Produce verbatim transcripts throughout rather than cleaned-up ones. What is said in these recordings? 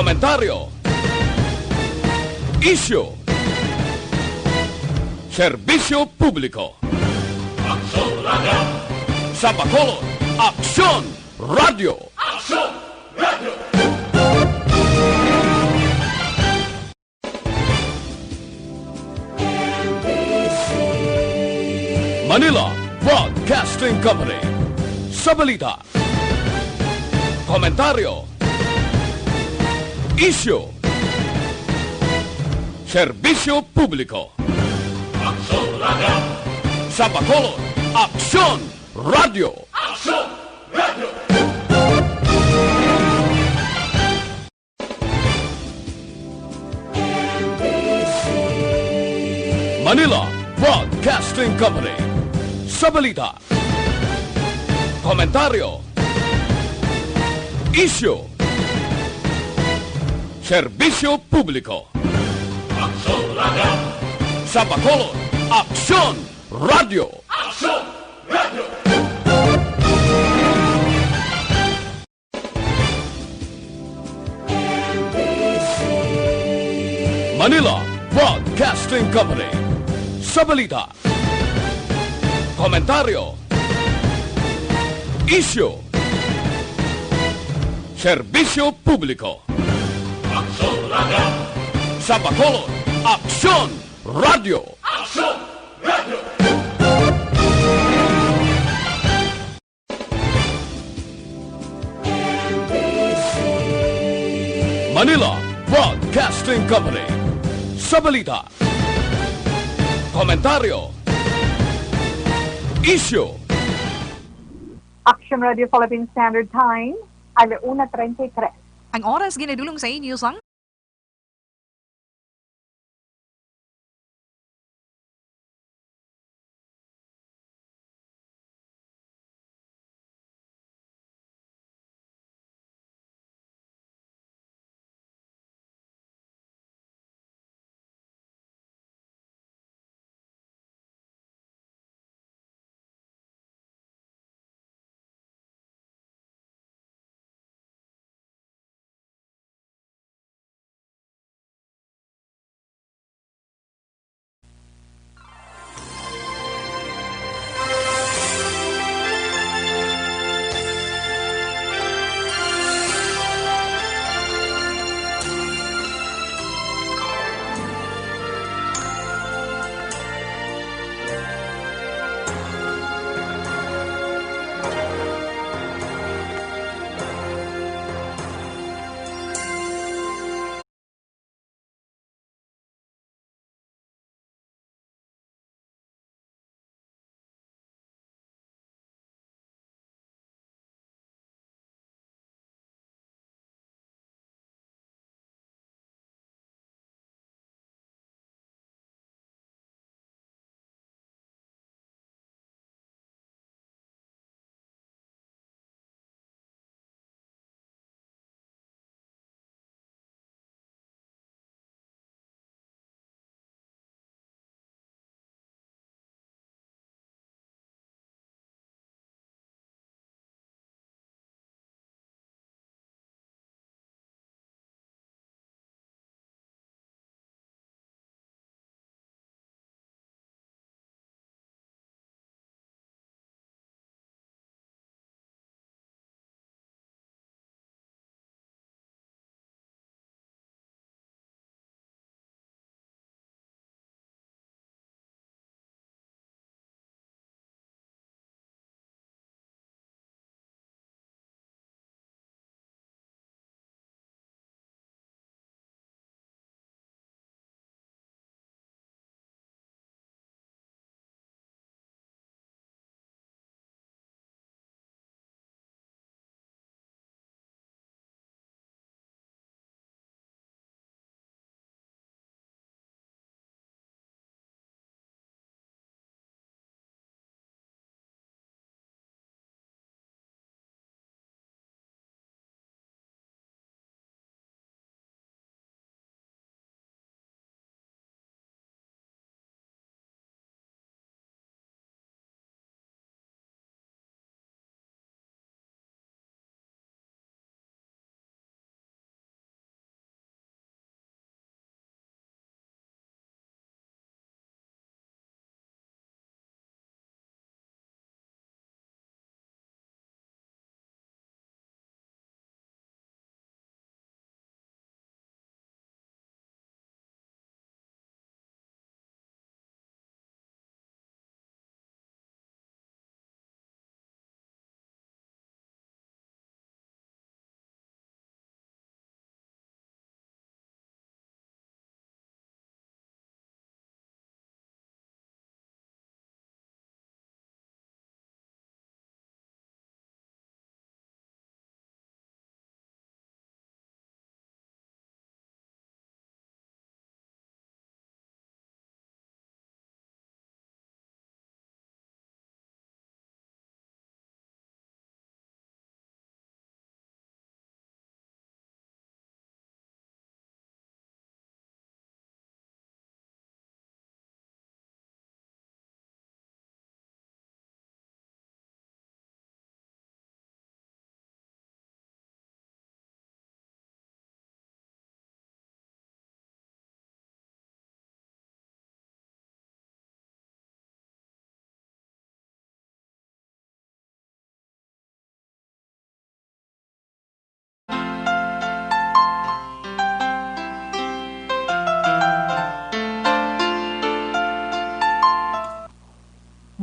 Komentaryo. Isyu. Serbisyo publiko. Aksyon Radio. Sa Bacolod, Aksyon Radio. Aksyon Radio. Manila Broadcasting Company. Sa balita, komentaryo, isyu, serbisyo publiko. Aksyon Radio. Sa Bacolod, Aksyon Radio. Aksyon Radio. Manila Broadcasting Company. Sa balita, komentaryo, isyu, serbisyo publiko. Aksyon Radio. Sa Bacolod, Aksyon Radio. Aksyon Radio. Manila Broadcasting Company. Sa balita, komentaryo, isyu, serbisyo publiko. Aksyon Radio. Sa Bacolod, Aksyon Radio. Aksyon Radio. Manila Broadcasting Company. Sa balita, komentaryo, isyu. Action Radio Philippine Standard Time, ala una treinta y tres. Ang oras ginadulong sa inyo sang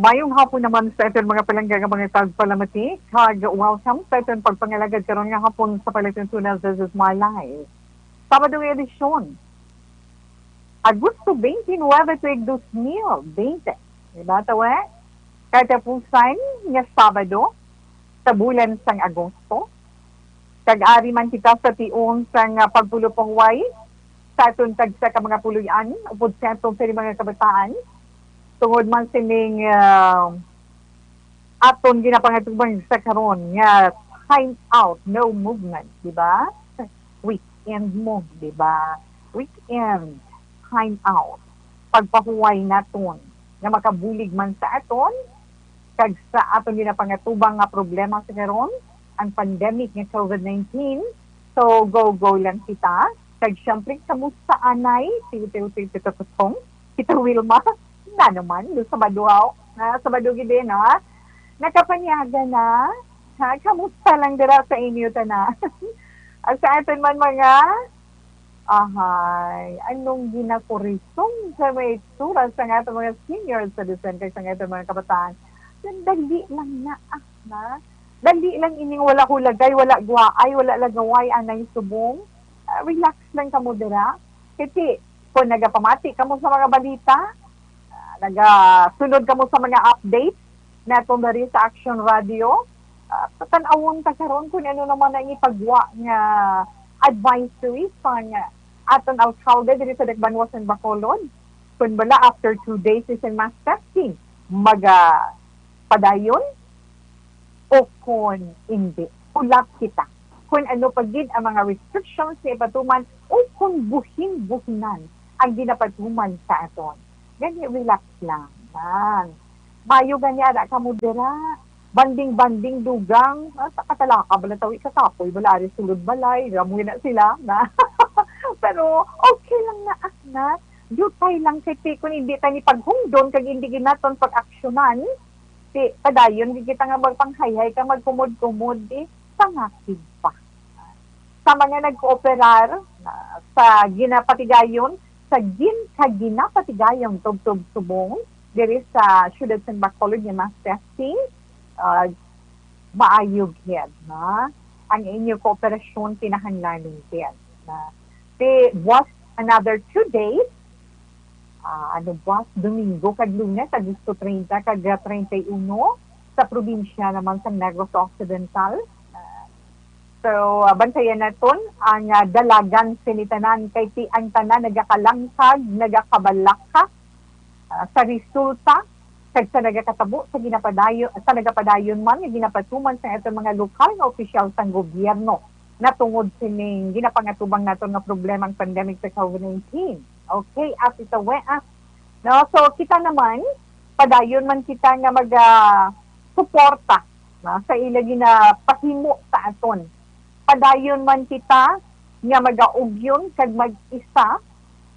Mayong hapon naman sa aton mga palangga nga mga tagpalamati, kag welcome sa aton pagpangalagad karon nga hapon sa palatuntunan. This is My Life. Sabado nga edisyon, Agosto twenty-nine, tuig dos mil bente. Diba, tawe? Katapusan nga Sabado sa bulan sang Agosto. Kag ari man kita sa tion sang, ah, pagpulopahuway sa aton tagsa ka mga puloy-an upod sa aton sini mga kabataan, tungod man sining, ah, aton ginapangatubang sa karon nga time out, no movement, di ba? Weekend mo, di ba? Weekend, time out. Pagpahuway naton nga makabulig man sa aton kag sa aton ginapangatubang nga problema sa karon, ang pandemic nga covid nineteen. So, go, go lang kita. Kag syempre, kamusta anay? Tiw, tiw, tiw, tiw, tiw, tiw, Tita Wilma? Na naman, do Sabado, haw? Ah, Sabado gid din, no? Nakapanyaga na? Ha? Kamusta lang dira sa inyo, tanan? At sa aton man mga, ahay, anong ginakurisong sa may itsura sa nga aton mga senior citizen kag sa nga aton mga kabataan? Yan, dali lang na, ah, na? Dali lang ining wala hulagay, wala guwaay, wala lagaway, anay subong. Ah, relax lang kamo dira. Kasi kung nagapamati kamo sa mga balita, ah, nagasunod kamo sa mga update naton diri sa Action Radio, ah, patan-awon ta karon kung ano naman ang ipagwa nga advisory sang aton alkalde diri sa Dakbanuas and Bacolod. Kung bala after two days is in mass testing, maga padayon o kon indi. Hulat kita kung ano pa gid ang mga restrictions nga ipatuman o kung buhin-buhinan ang ginapatuman sa aton. Gani, relax lang. Yan. Mayo gani ara kamo dira. Banding-banding, dugang. Ah, sa katalaka bala, tawi kakapoy bala ari sulod balay. Ramoy na sila. Na. Pero okay lang na, ah, na. Dutay lang kay ti-, kung hindi ta ni paghungdon kag hindi gid naton pag-aksyonan, ti-, padayon gid kita nga magpanghayhay ka, magkumod-kumod, eh, pangakig pa. Sa mga nagkooperar, ah, sa ginapatigayon, sa gin-, sa ginapatigayon tubtob subong diri sa siyudad sa Bacolod nga mass testing, ah, maayo gid, na ang inyo kooperasyon kinahanglanon gid, na ti buwas another two days, ah, ano buwas, Domingo kag Lunes, Agosto treinta kag, ah, treinta y uno, sa probinsya naman sa Negros Occidental. Ah, so, ah, bantayan naton ang, ah, dalagan sini tanan, kay ti ang tanan nagakalangkag, nagakabalaka, ah, sa resulta kag sa nagakatabo sa ginapadayon, sa nagapadayon man nga ginapatuman sa aton mga lokal nga opisyal sang gobyerno natungod sining ginapangatubang naton nga problema ang pandemic sa covid nineteen. Okay, as it away, ah. No, so kita naman, padayon man kita nga mag, ah, suporta, no, sa ila ginapahimo sa aton. Padayon man kita nga magaugyon kag mag-isa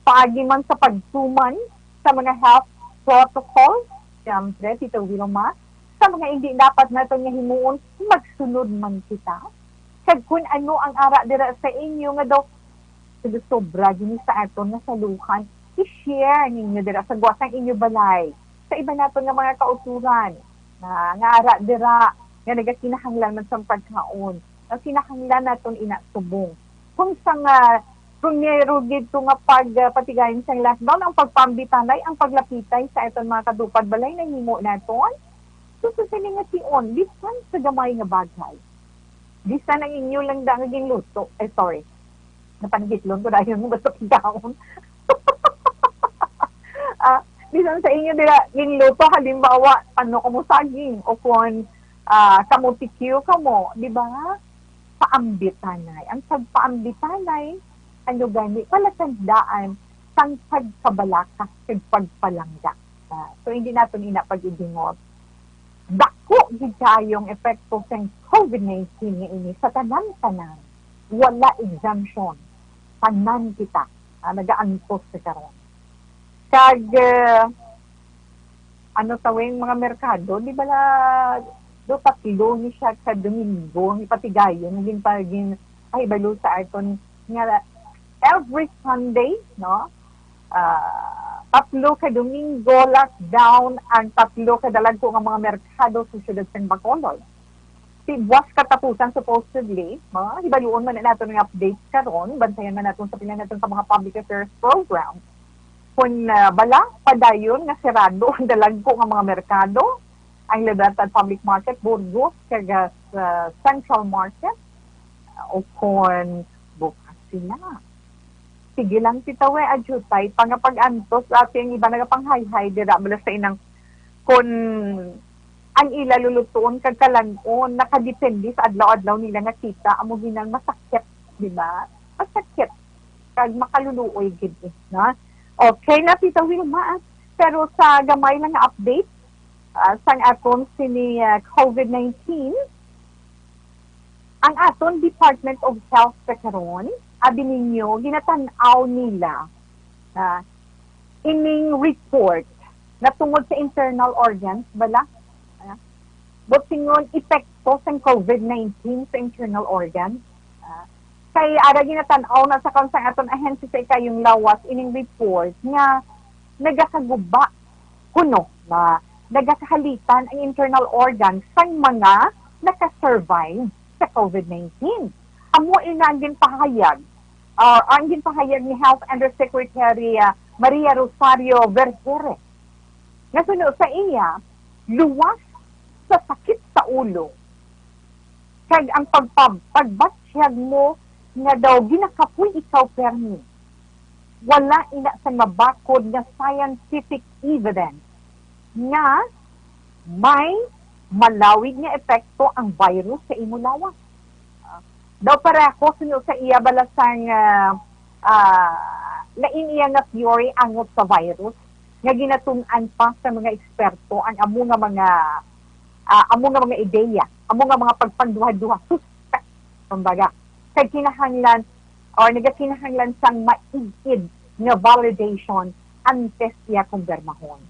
paagi man sa pagtuman sa mga health protocol, siyempre, Tito Wilma, sa mga hindi dapat naton nga himuon, magsunod man kita. Kag kun ano ang ara dira sa inyo nga daw, sobra gini sa aton nga salukan, i-share ninyo dira sa guwat sang inyo balay, sa iban naton nga mga kauturan, na, nga ara dira, nga nagakinahanglan man sang pagkaon, nga kinahanglan naton ina subong. Kung sa nga, primero gid to nga pag, ah, patigayon sang lockdown, ang pagpaambitanay, ang paglapitay sa aton mga katupad balay, nahimo naton. So, sa sini nga tion, bisan sa gamay nga bagay, bisan ang inyo lang da nga ginluto, eh, sorry, napangitlon ko dahil mo basta pagkaon. Ah, bisan sa inyo dira ginluto, halimbawa, ano kamo, saging, o kon, ah, kamo, tikyo kamo, di ba? Paambitanay. Ang pagpaambitanay, ano gani, palatandaan sang pagkabalaka kag pagpalangga. Ah, so, hindi naton ina pag-idingot. Dako gid kaayo ang epekto sang covid nineteen nga ini sa tanan-tanan. Wala exemption. Tanan kita, ah, nagaantos sa karon. Kag, eh, ano tawing mga merkado, di bala do tatlo ni siya ka Domingo, ni patigayon, naging pagin, ay, balo sa aton nga every Sunday, no? Ah, tatlo ka Domingo lockdown ang tatlo ka dalagko nga mga merkado sa siyudad sang Bacolod. Ti buwas katapusan, supposedly, mga hibaluon man naton nga updates karon, bantayan man naton sa pila naton ka mga public affairs program. Kung, ah, bala, padayon nga sirado ang dalagko nga mga merkado, ang Libertad Public Market, Burgos, kag, ah, Central Market, o kon bukas sila. Sige lang, Tita Wi, adjutay pa nga pag-antos, ati ang iba nagapanghayhay dira, bala sa inang kon ang ila lulutuon kag kalan-on nakadepende sa adlaw-adlaw nila nga kita, amo ginang masakit, di ba? Masakit kag makaluluoy gid, eh, no? Okay na, Tita Wilma, ah. Pero sa gamay lang nga update, ah, sang aton sini, ah, covid nineteen, ang aton Department of Health sa karon, abi ninyo, ginatan-aw nila, ah, ining report na tungod sa internal organs, bala? Ah, buot silingon, epekto sang covid nineteen sa internal organs. Ah, kay ara ginatan-aw na sa karon sang aton ahensya sa ikayong lawas ining report nga nagakaguba kuno nga nagakahalitan ang internal organs sang mga naka-survive sa covid nineteen. Amo ina ang ginpahayag, ah, ang ginpahayag ni Health Undersecretary, ah, Maria Rosario Vergeire, nga suno sa iya, luwas sa sakit sa ulo kag ang pagpab-, pagbatsyag mo nga daw ginakapoy ikaw permi. Wala ina sang mabakod nga scientific evidence nga may malawig nga epekto ang virus sa imo lawas. Ah, daw pareho suno sa iya bala sang, ah, ah, lain iya nga theory angot sa virus nga ginatun-an pa sa mga eksperto ang amo nga mga, ah, amo nga mga ideya, amo nga mga pagpangduha-duha, suspect, kumbaga. Kay kinahanglan or nagakinahanglan sang maig-id nga validation antes iya kumpirmahon.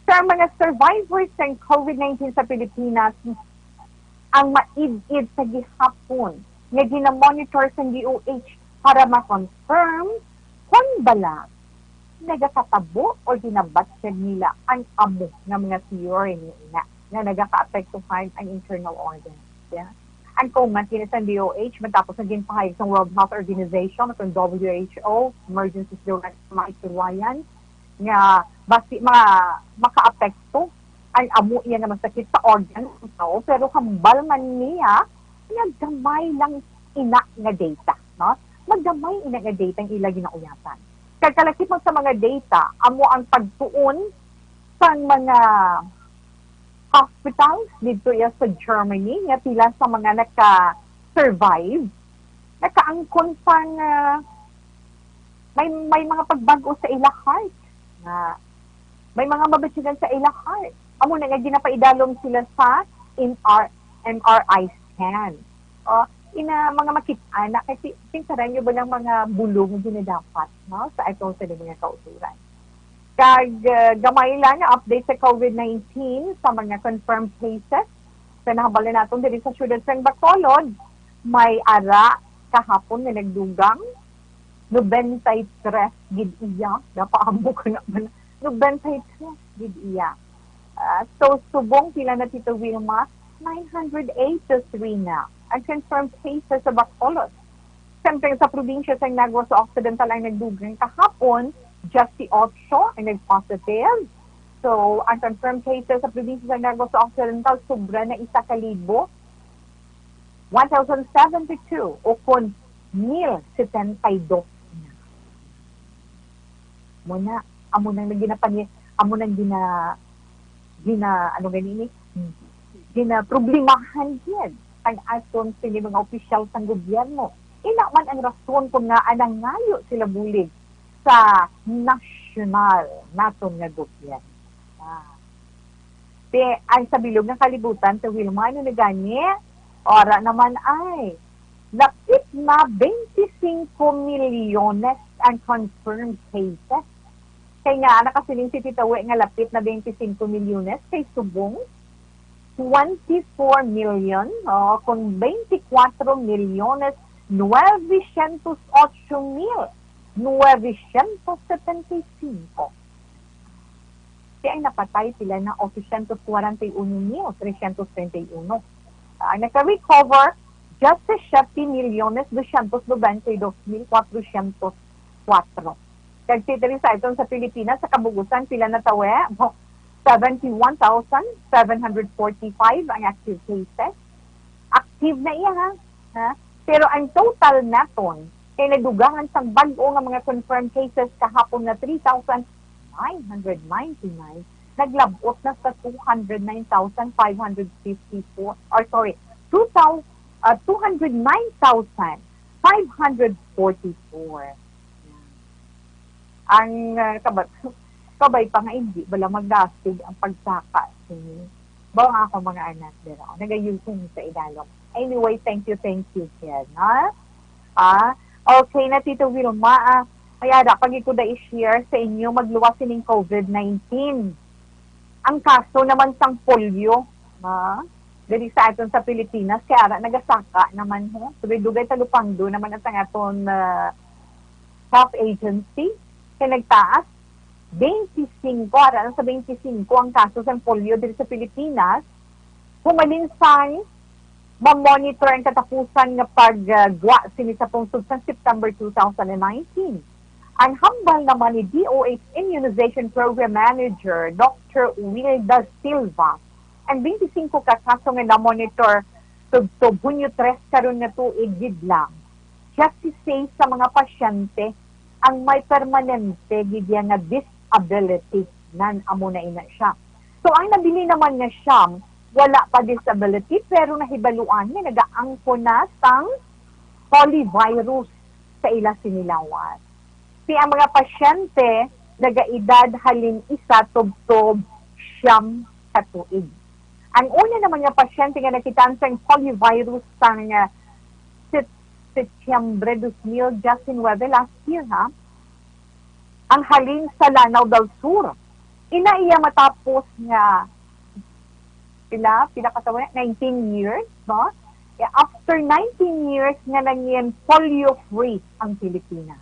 Sa mga survivors sang covid nineteen sa Pilipinas, ang maid-id sa gihapon nga ginamonitor sang D O H para ma-confirm kon bala nagakatabo o ginabatyag nila ang amo nga mga theory niya nga nagakaapektuhan ang internal organs. Yeah? Ang comment kini sang D O H matapos nga ginpahayag sang World Health Organization o W H O Emergency Director Mike Ryan nga basi ma makaapekto ang amo iya nga masakit sa organ sa tawo, pero hambal man niya nga gamay lang ina nga data, no? Magamay ina nga data ang ila ginauyapan. Kag kalakip man sa mga data, amo ang pagtuon sang mga hospitals didto iya sa Germany nga pila sa mga naka-survive, nakaangkon sang, ah, may, may mga pagbag-o sa ila heart, nga may mga mabatyagan sa ila heart. Amo na nga ginapaidalom sila sa M R, M R I scan. O, ina, mga makit-an na, kasi pinsaran nyo ba ng mga bulong nga ginadapat, no, sa ato sa mga kauturan? Kag, ah, gamay lang nga update sa covid nineteen sa mga confirmed cases. Sa nahambal na naton diri sa siyudad sang Bacolod, may ara kahapon nga nagdugang, nobenta y tres gid iya. Napaambok na man. Nobenta y tres gid iya. Ah, so, subong pila na, Tito Wilma? Nine hundred eighty-three na ang confirmed cases sa Bacolod. Samtang sa probinsya sa Negros Occidental ang nagdugang kahapon, diyesyocho ang nag-positive. So, ang confirmed cases sa probinsya sa Negros Occidental, sobra na isa ka libo, one thousand seventy-two, o kon mil setenta y dos na. Muna, amo nang ginapani-, amo nang gina-, gina-, ano gani ni? Ginaproblemahan gid ang aton sini mga opisyal sang gobyerno. Ina man ang rason kon ngaa nangayo sila bulig sa nasyonal naton nga gobyerno. Ah. Ti, ang sa bilog nga kalibutan, sa Wilma, ano na gani? Ora naman ay, lapit na twenty-five milyones ang confirmed cases. Kay nga, nakasiling si Tita Wi nga lapit na twenty-five milyones, kay subong twenty-four million, o kung twenty-four milyones, nueve cientos ocho mil nueve cientos setenta y cinco. Kaya ang napatay pila na? Ochocientos kwarenta y uno mil trescientos treinta y uno. Ang naka-recover, diyesisiete milyones doscientos noventa y dos mil cuatrocientos cuatro. Kag si diri sa aton sa Pilipinas, sa kabugusan, pila na tawo? Seventy-one thousand seven hundred forty-five ang active cases. Active na iya, ha? Ha? Pero ang total naton kay nadugangan sang bag-o nga mga confirmed cases kahapon nga three thousand nine hundred ninety-nine, naglab-ot na sa two hundred nine thousand five hundred fifty-four, or sorry, two thousand, ah, two hundred nine thousand five hundred forty-four. Ang, ah, kabat-, kabay pa nga hindi bala magdasig ang pagsaka sini. Bawa nga ako, mga anak, dira, nagayusong sa idalom. Anyway, thank you, thank you, Jen, ha? Ah, okay na, Tito Wilma, ah, kaya da, pag ikuda i-share sa inyo, magluwas sining covid nineteen. Ang kaso naman sang polio, ha? Diri sa aton sa Pilipinas, kaya ara nagasaka naman, ho. Dugay-dugay talupangdo naman ang sang aton, ah, health agency. Kay nagtaas, twenty-five, ara lang sa twenty-five ang kaso sang polio diri sa Pilipinas. Humalin sang ma-monitor ang katapusan nga paggwa sini sa pungsod sang September two thousand nineteen. Ang hambal naman ni D O H Immunization Program Manager Doctor Wilda Silva, ang twenty-five ka kaso nga na-monitor tubtob Hunyo tres karon nga tuig gid lang, diyesisais sa mga pasyente ang may permanente gid ya nga disability, nan amo na ina siya. So, ang nabili naman nga siyam, wala pa disability, pero nahibaluan nga nagaangkon na sang polyvirus sa ila sinilawas. Si ang mga pasyente nagaedad halin isa tubtob siyam ka tuig. Ang una naman nga pasyente nga nakitaan sang polyvirus sang, ah, Sep-, Setyembre dos mil diecinuebe, last year, ha? Ang halin sa Lanao del Sur. Ina iya matapos nga pila, pila ka taon, nineteen years, no? Eh, after nineteen years nga nangin polio-free ang Pilipinas.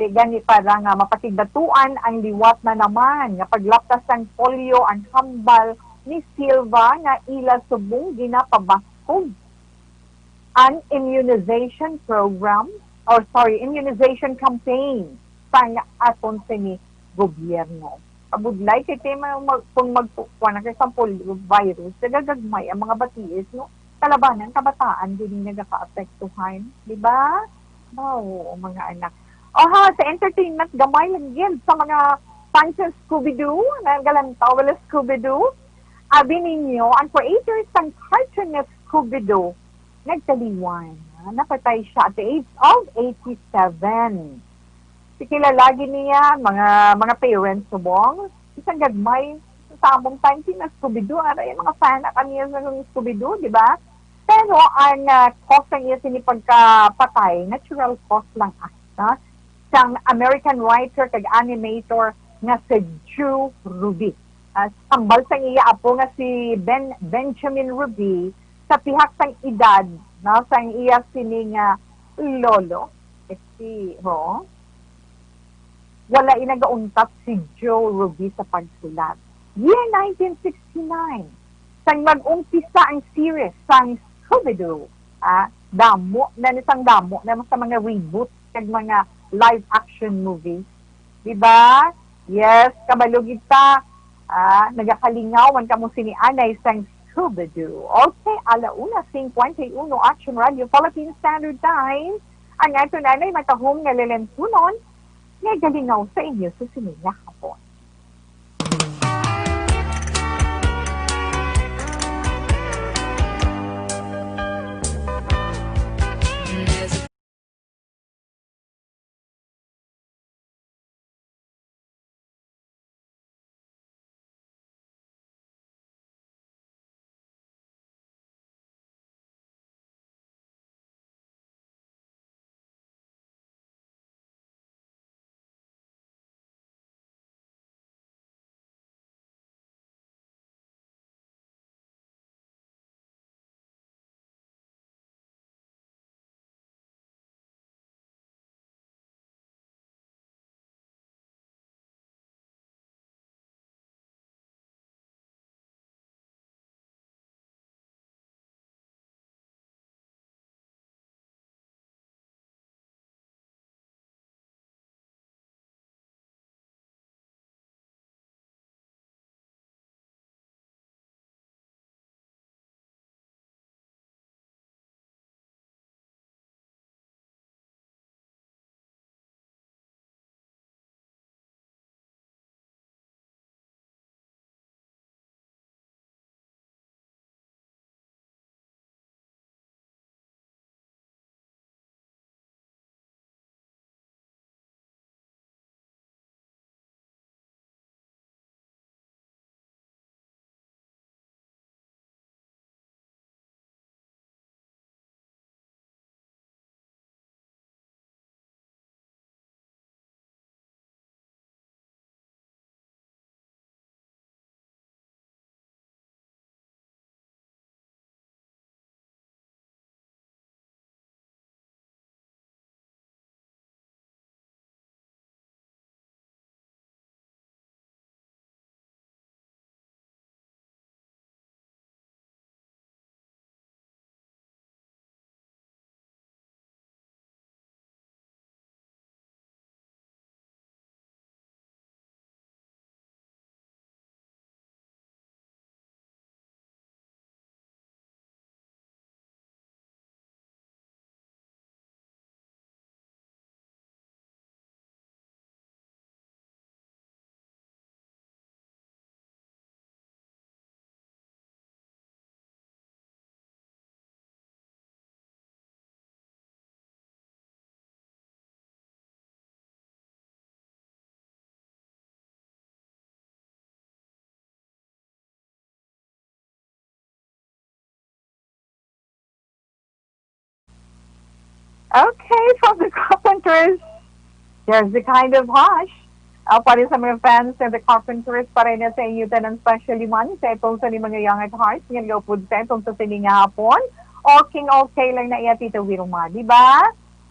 Kay gani, para nga mapakigdatuan ang liwat na naman nga paglaptas sang polio, ang hambal ni Silva nga ila subong ginapabaskog ang immunization program, or sorry, immunization campaign sang aton sini gobyerno. Kabudlay kay tema mag, kung magkukuha na kay sample virus, nagagagmay ang mga batiis, no? Kalabanan, kabataan din yung nagaka-apektuhan, di ba? Oh, mga anak. O ha, sa entertainment, gamay lang yun sa mga fans ng Scooby-Doo, nagalantaw wala Scooby-Doo. Abi ninyo, ang creator sang cartoon na Scooby-Doo, nagkaliwan. Napatay siya at the age of eighty-seven. Si kilala gid niya, mga, mga parents subong, isang gagmay, sa among time, si na Scooby-Doo, aray, mga fan na kami sa Scooby-Doo, di ba? Pero ang, ah, cause sang iya sini pagkapatay, natural cause lang, ah, no? Sang American writer kag animator nga si Joe Ruby. Ah, hambal sang iya apo nga si Ben, Benjamin Ruby, sa pihak sang edad, no, sang iya sini nga lolo, eh, si, ho? Wala inagauntat si Joe Ruby sa pagsulat. Year nineteen sixty-nine, sang mag-umpisa ang series sang Scooby-Doo, ah, damo na ni sang damo na sa mga reboot kag mga live action movie. Di ba? Yes, kabalo gid ta. Ah, nagakalingaw man kamo sini anay sang Scooby-Doo. Okay, ala una cincuenta y uno, Action Radio Philippine Standard Time. Ang aton anay matahom nga lilentunon, nagalingaw sa inyo sa sini nga hapon. Okay, from the Carpenters, there's the kind of hush. Uh, para sa mga fans ng The Carpenters, para na sa inyo tanan, especially man sa itong sa mga young at heart, nga nagaupod sa itong sa sining nga hapon. Okay, okay lang na iya, Tita Wilma, di ba?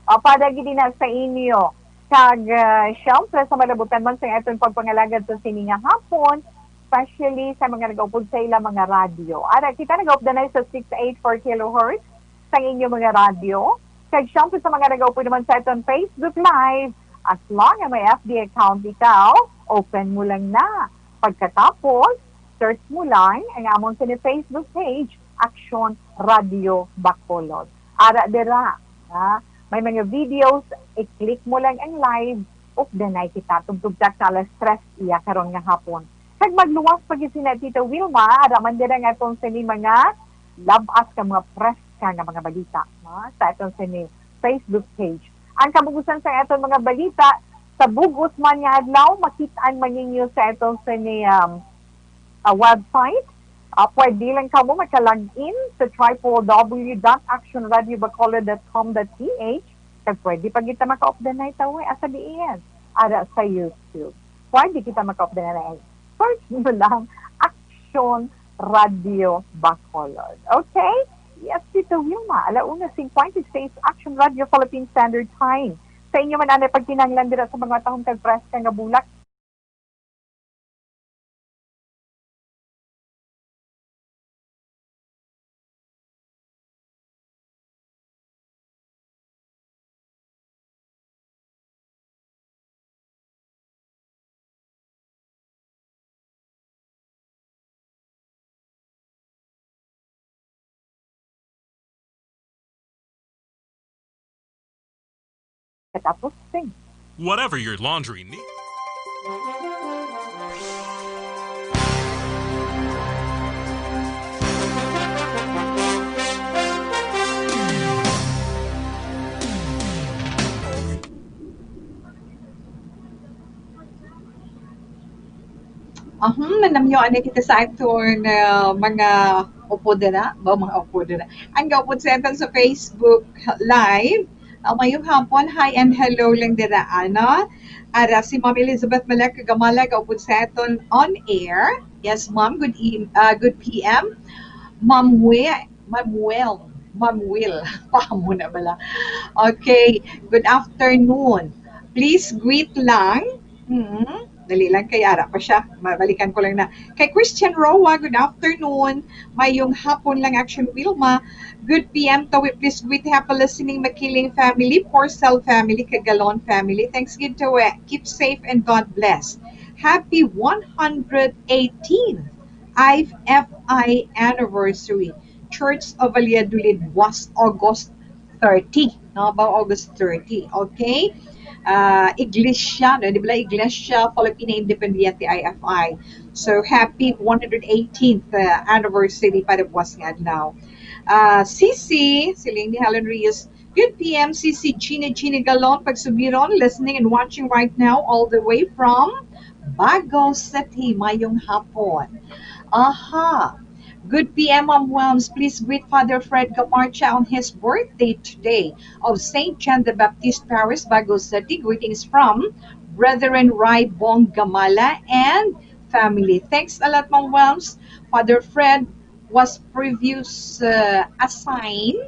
Uh, para gid na sa inyo. Kag, uh, syempre, sa malabutan man sa itong pagpangalagad sa sining nga hapon, especially sa mga nagaupod sa ilang mga radyo. Ara, kita nagaupdanay sa six eight four kilohertz, sang inyo mga radyo. Kag syempre sa mga nagaupod naman sa aton Facebook Live, as long as may F B account ikaw, open mo lang na. Pagkatapos, search mo lang ang among sini Facebook page, Action Radio Bacolod. Ara dira, ha? May mga videos, i-click mo lang ang live, updanay kita, tubtob sa alas tres iya karon nga hapon. Kag magluwas pa gid sina Tita Wilma, ara man dira nga atong sini mga lab-as ka mga preska nga mga balita, no? Sa atong sini Facebook page. Ang kabugusan sa atong mga balita, sa bugos man nga adlaw, makit-an man ninyo sa atong sini, um, ah, website. Ah, pwede lang kamo maka-log in sa triple W dot action radio bacolod dot com dot P H. Kag pwede pa kita maka-updanay tawi, asa diin? Ara sa YouTube. Pwede kita maka-updanay. Search mo lang, Action Radio Bacolod. Okay? Yes, Tita Wilma, ala una cinquenta y seis, Action Radio Philippine Standard Time. Sa inyo man anay pagkinahanglan dira sa mga tahom kag preska nga bulak, Katapos, sing. Whatever your laundry needs. Ahum, nanamyo ani kita sa aton, ah, mga upod dira, ba, mga upod dira. Ang gaupod sa aton sa Facebook Live, ah, mayong hapon, hi and hello lang dira, ano? Ara si Ma'am Elizabeth Malek Gamala gaupod sa aton on air. Yes, ma'am. Good e-, ah, good P M. Ma'am Wi-, Mamuel. Mamuel. Pamo na bala. Okay. Good afternoon. Please greet lang. Hmm. Dali lang kay ara pa siya. Mabalikan ko lang na. Kay Christian Roa, good afternoon. Mayong hapon lang, Action Wilma. Good P M to, please greet happy listening Makiling family, Porcel family, Cagalon family. Thanks gid to, eh. Keep safe and God bless. Happy one hundred eighteen I F I anniversary. Church of Valladolid was August thirty, no? About August thirty, okay? Uh, Iglesia, no? Di ba, Iglesia Filipina Independiente, I F I. So, happy one hundred eighteenth, uh, anniversary para buwas nga adlaw. Uh, Sisi, si Lady Helen Reyes, good P M, Sisi Gina Gina Galon, Pagsubiron, listening and watching right now all the way from Bago City. Mayong hapon. Aha. Good P M, Ma'am Wilms. Please greet Father Fred Gamarcha on his birthday today of Saint John the Baptist Parish, Bago City. Greetings from Brethren Rai Bong Gamala and family. Thanks a lot, Ma'am Wilms. Father Fred was previous, uh, assigned,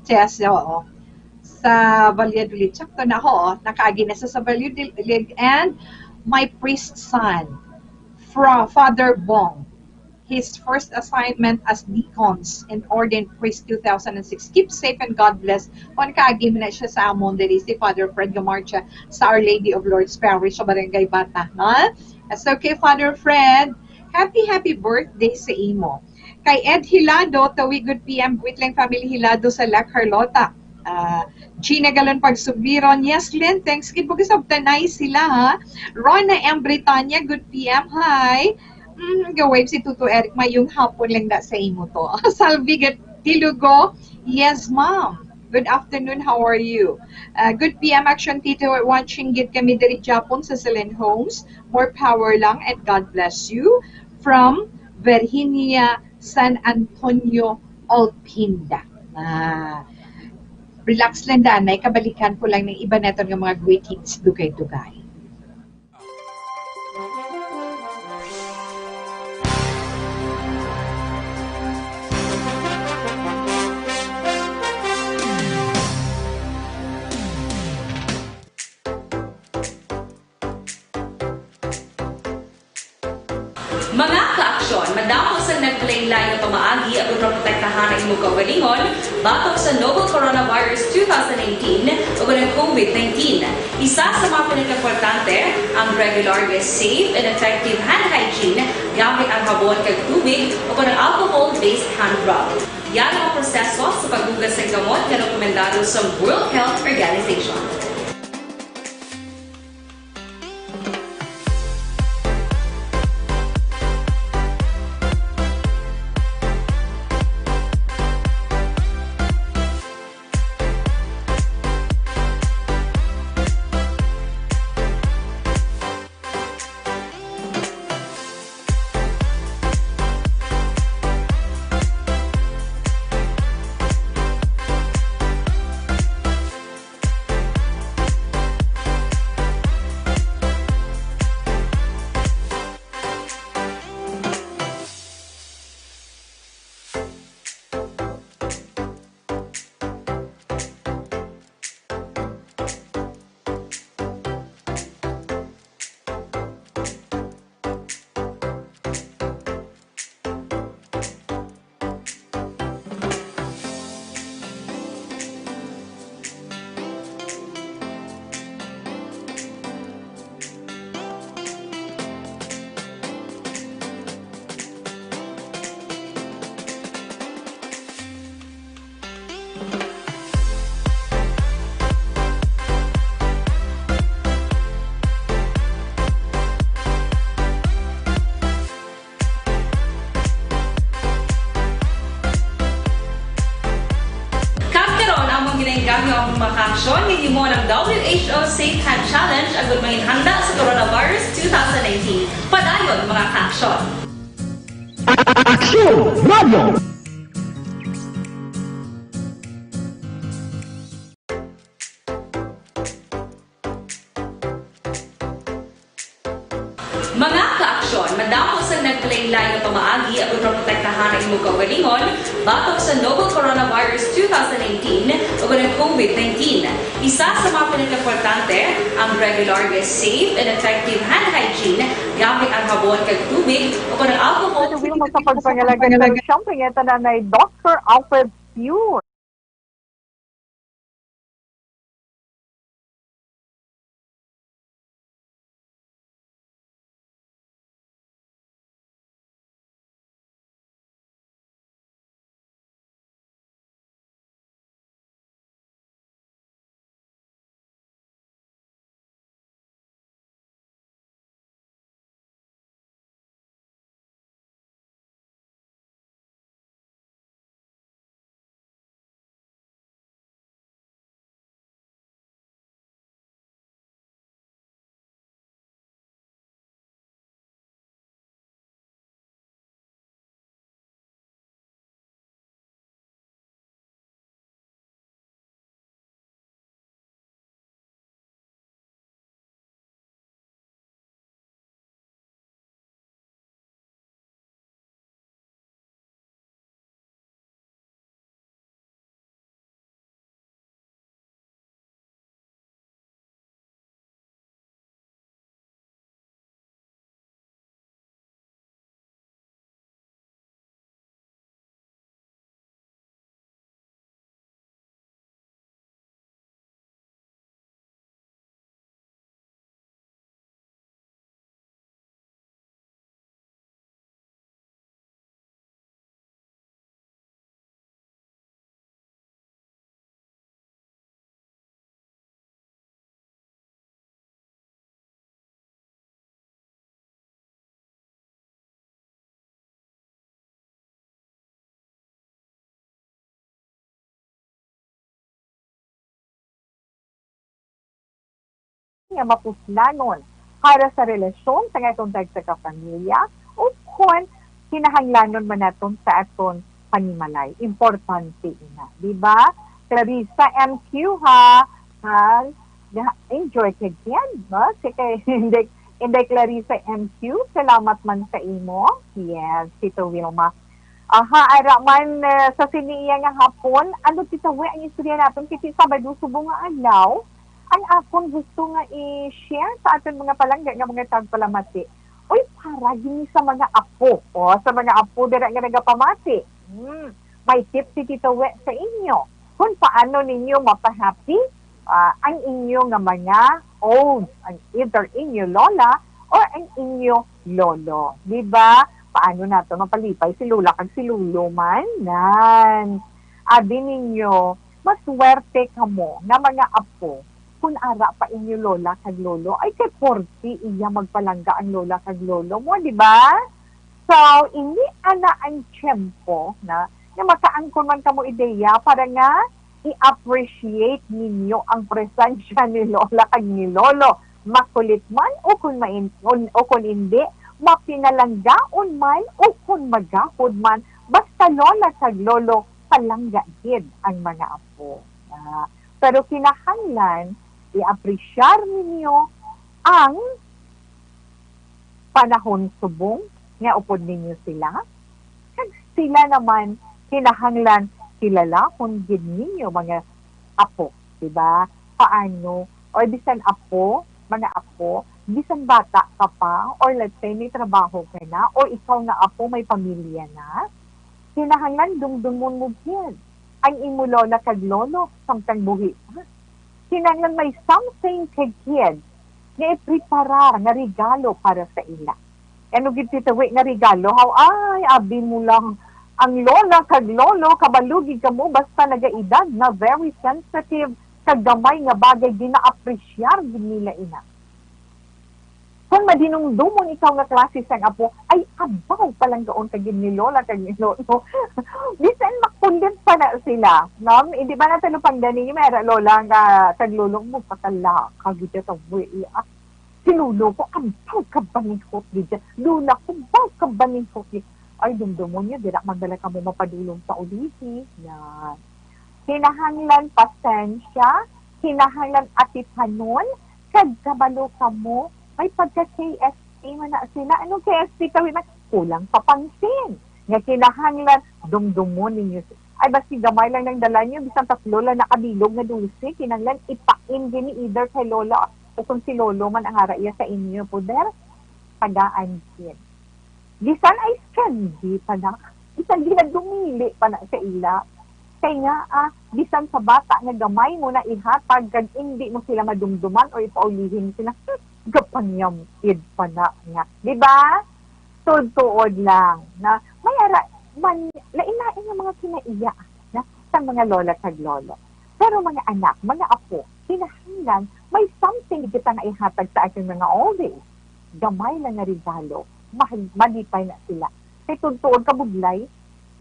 yes, oo, sa Valladolid. Sakto na ho, nakaagi na sa, sa Valladolid. And my priest son, Fra-, Father Bong, his first assignment as deacons and ordained priest two thousand and six. Keep safe and God bless. Kon kaagi man na siya sa amon diri, si Father Fred Gamarcha sa Our Lady of Lourdes Parish sa Barangay Bata, ha? That's okay, Father Fred. Happy, happy birthday sa imo. Kay Ed Hilado, Tawi, good P M, greet lang family Hilado sa La Carlota. Ah, Gina Galon Pagsubiron, yes, Lynn, thanks gid po, kasabtanay sila, ha. Rona M Britanya, good P M, hi. Mm, ga-wave si Tuto Eric, mayong hapon lang da sa imo to. Salvi Gat-, Tilugo, yes, ma'am. Good afternoon, how are you? Uh, good P M Action Tito, watching gid kami diri Japon sa Selen Homes. More power lang and God bless you. From Virginia, San Antonio, Olpinda. Ah, Relax lang, danay, kabalikan ko lang ng iba naton nga mga greetings, dugay-dugay. Mga kaaksyon, madamo sang naglain-lain nga pamaagi aron maprotektahan ang imong kaugalingon batok sa novel coronavirus two thousand nineteen o ang COVID nineteen. Isa sa mga pinakaimportante ang regular nga safe and effective hand hygiene gamit ang habon kag tubig o ang alcohol-based hand rub. Yara ang proseso sa paghugas sang kamot nga rekomendado sa World Health Organization. Kag karon, amon ginainggangyo ang mga kaaksyon nga himo ng W H O Safe Hand Challenge agud manginhanda sa coronavirus two thousand nineteen. Padayon, mga kaaksyon! Aksyon Radio! Mga kaaksyon, madamo sang naglain-lain nga pamaagi aron maprotektahan ang imong kaugalingon batok sa novel coronavirus two thousand nineteen o ang COVID nineteen. Isa sa mga pinakaimportante ang regular nga safe and effective hand hygiene gamit ang habon kag tubig o ang alcohol. Patuloy mo sa pagpangalagad ng siyempre nga tanan ay Doctor Alfred Pure. Nga mapuslanon para sa relasyon sa aton tagsa ka pamilya, o kon kinahanglanon man naton sa aton panimalay. Importante ina, di ba? Clarissa M Q, ha? Ha? Ga-, enjoy ka dyan, no? Si kay, hindi, hindi Clarissa M Q, salamat man sa imo. Yes, Tito Wilma. Aha, ara man, eh, sa sini iya nga hapon, ano, Tito Wi, ang istorya naton kay Sabado subong nga adlaw, ang akon gusto nga i-share sa aton mga palangga nga mga tagpalamati. Uy, para gini sa mga apo, o, sa mga apo dira nga nagapamati. Hmm, may tip si Tito Wi sa inyo kung paano ninyo mapahappy, ah, ang inyo nga mga old, ang either inyo lola or ang inyo lolo. Di ba? Paano nato mapalipay si lola kag si lolo man? Nan. Abi ninyo, maswerte kamo nga mga apo kung ara pa inyo lola kag lolo. Ay, kay forty iya magpalangga ang lola kag lolo mo, di ba? So, ini ana ang tiyempo na, na makaangkon man kamo ideya para nga i-appreciate ninyo ang presensya ni lola kag ni lolo. Makulit man o kung main-, o, o kung hindi, mapinalanggaon man o kung magahod man, basta lola kag lolo, palangga gid ang mga apo. Ah, pero kinahanglan i-apresyar ninyo ang panahon subong nga upod ninyo sila, kag sila naman kinahanglan kilalahon gid ninyo, mga apo, di ba? Paano? Or bisan apo, mga apo, bisan bata ka pa, or let's say may trabaho ka na, or ikaw nga apo may pamilya na, kinahanglan dumdumon mo gid ang imo lola kag lolo samtang buhi pa. Kinahanglan may something kag kid nga ipreparar nga regalo para sa ila. Ano gid, Tita Wi, nga regalo? Haw, ay, abi mo lang. Ang lola kag lolo, kabalo gid kamo, basta nagaedad na, very sensitive, kag gamay nga bagay, gina-appreciar gid nila ina. Kung madinumdomon ikaw nga klase sang apo, ay, abaw, palanggaon ka gid ni lola kag ni lolo. Bisan makulit pa na sila, no? Hindi ba na talupangdan ninyo, may ara lola nga kag lolo mo, patalaka gid ka, Tita Wi, ah. Si lolo ko, abaw ka banihot gid. Lola ko, abaw ka banihot gid. Ay, dumdomon niyo, dira man bala kamo mapadulong sa ulihi. Yan. Kinahanglan pasensya, kinahanglan atipanon, kag kabalo kamo, may pagka K S T man na sila. Anong K S T, Tita Wi, man? Kulang papansin. Nga kinahanglan, dumdumon ninyo si-, ay, basi gamay lang nang dala niyo, bisan tatlo lang nakabilog nga dulce, kinahanglan ipain gini either kay lola o kung si lolo man ang ara iya sa inyo, puder, tagaan gid. Bisan ay sandi pa na, bisan ginadumili pa na sa ila. Kay nga, ah, bisan sa bata nga gamay mo na ihatag kag indi mo sila madumduman o ipaulihi mo sila, hmm, gapanyam-id pa na nga. Di ba? Tuod-tuod lang na may ara man, lain-lain nga mga kinaiya na sa mga lola kag lolo. Pero mga anak, mga apo, kinahanglan may something kita nga ihatag sa aton mga oldies. Gamay lang nga regalo, mahal-, malipay na sila. Kay tuod-tuod, kabudlay,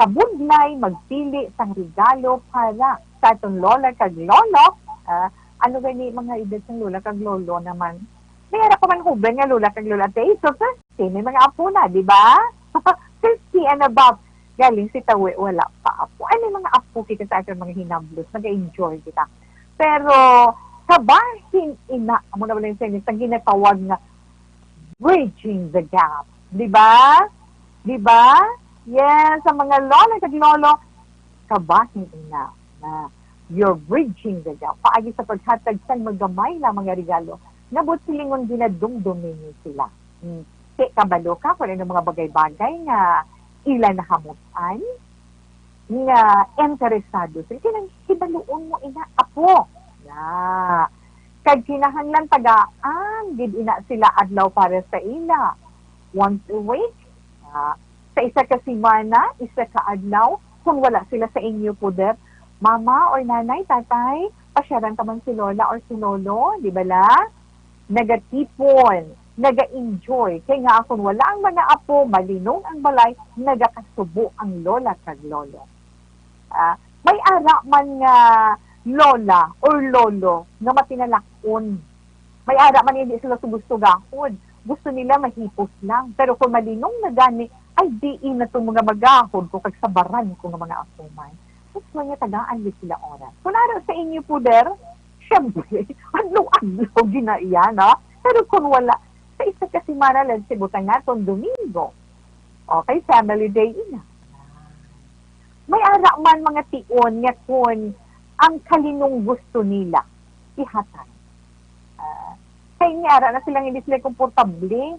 kabudlay magpili sang regalo para sa aton lola kag lolo. Ah, ano gani mga edad sang lola kag lolo naman? May ara pa man hoben nga lola kag lolo, Ate Ace, so fifty, may mga apo na, di ba? Fifty and above. Galing si Tawi, wala pa apo. Ay, may mga apo kita sa aton mga hinablos, nag-enjoy kita. Pero, kabahin ina, amo na wala yung sa ginatawag nga bridging the gap. Di ba? Di ba? Yes, ang mga lola kag lolo, kabahin ina na you're bridging the gap. Paagi sa paghatag sang magamay na mga regalo, nga buot silingon ginadumdum ninyo sila. Hmm. Kay kabalo ka kung ano mga bagay-bagay nga ila nahamutan, nga interesado sila. Kinang hibaluon mo ina, apo. Ya. Kag kinahanglan tagaan gid ina sila adlaw para sa ila. Once a week, ah, sa isa ka semana, isa ka adlaw, kung wala sila sa inyo poder, mama or nanay, tatay, pasyaran ka man si lola or si lolo, di ba la? Nagatipon, naga-enjoy. Kay nga kung wala ang mga apo, malinong ang balay, nagakasubo ang lola kag lolo. Ah, may ara man nga lola or lolo nga matinalak-on. May ara man hindi sila sugusto gahod. Gusto nila mahipos lang. Pero kung malinong na gani, ay diin na tong mga magahod ko kag sabaran ko nga mga apo man. Gusto niya tagaan gid sila oras. Kung ara sa inyo puder, syempre, adlaw-adlaw ginaiya na. Pero kung wala, sa isa ka semana lang si butang naton Domingo. Okay, family day ina. May ara man mga tion nga kun ang kalinong gusto nila, ihatag. Ah, kay ni ara na sila hindi sila komportable,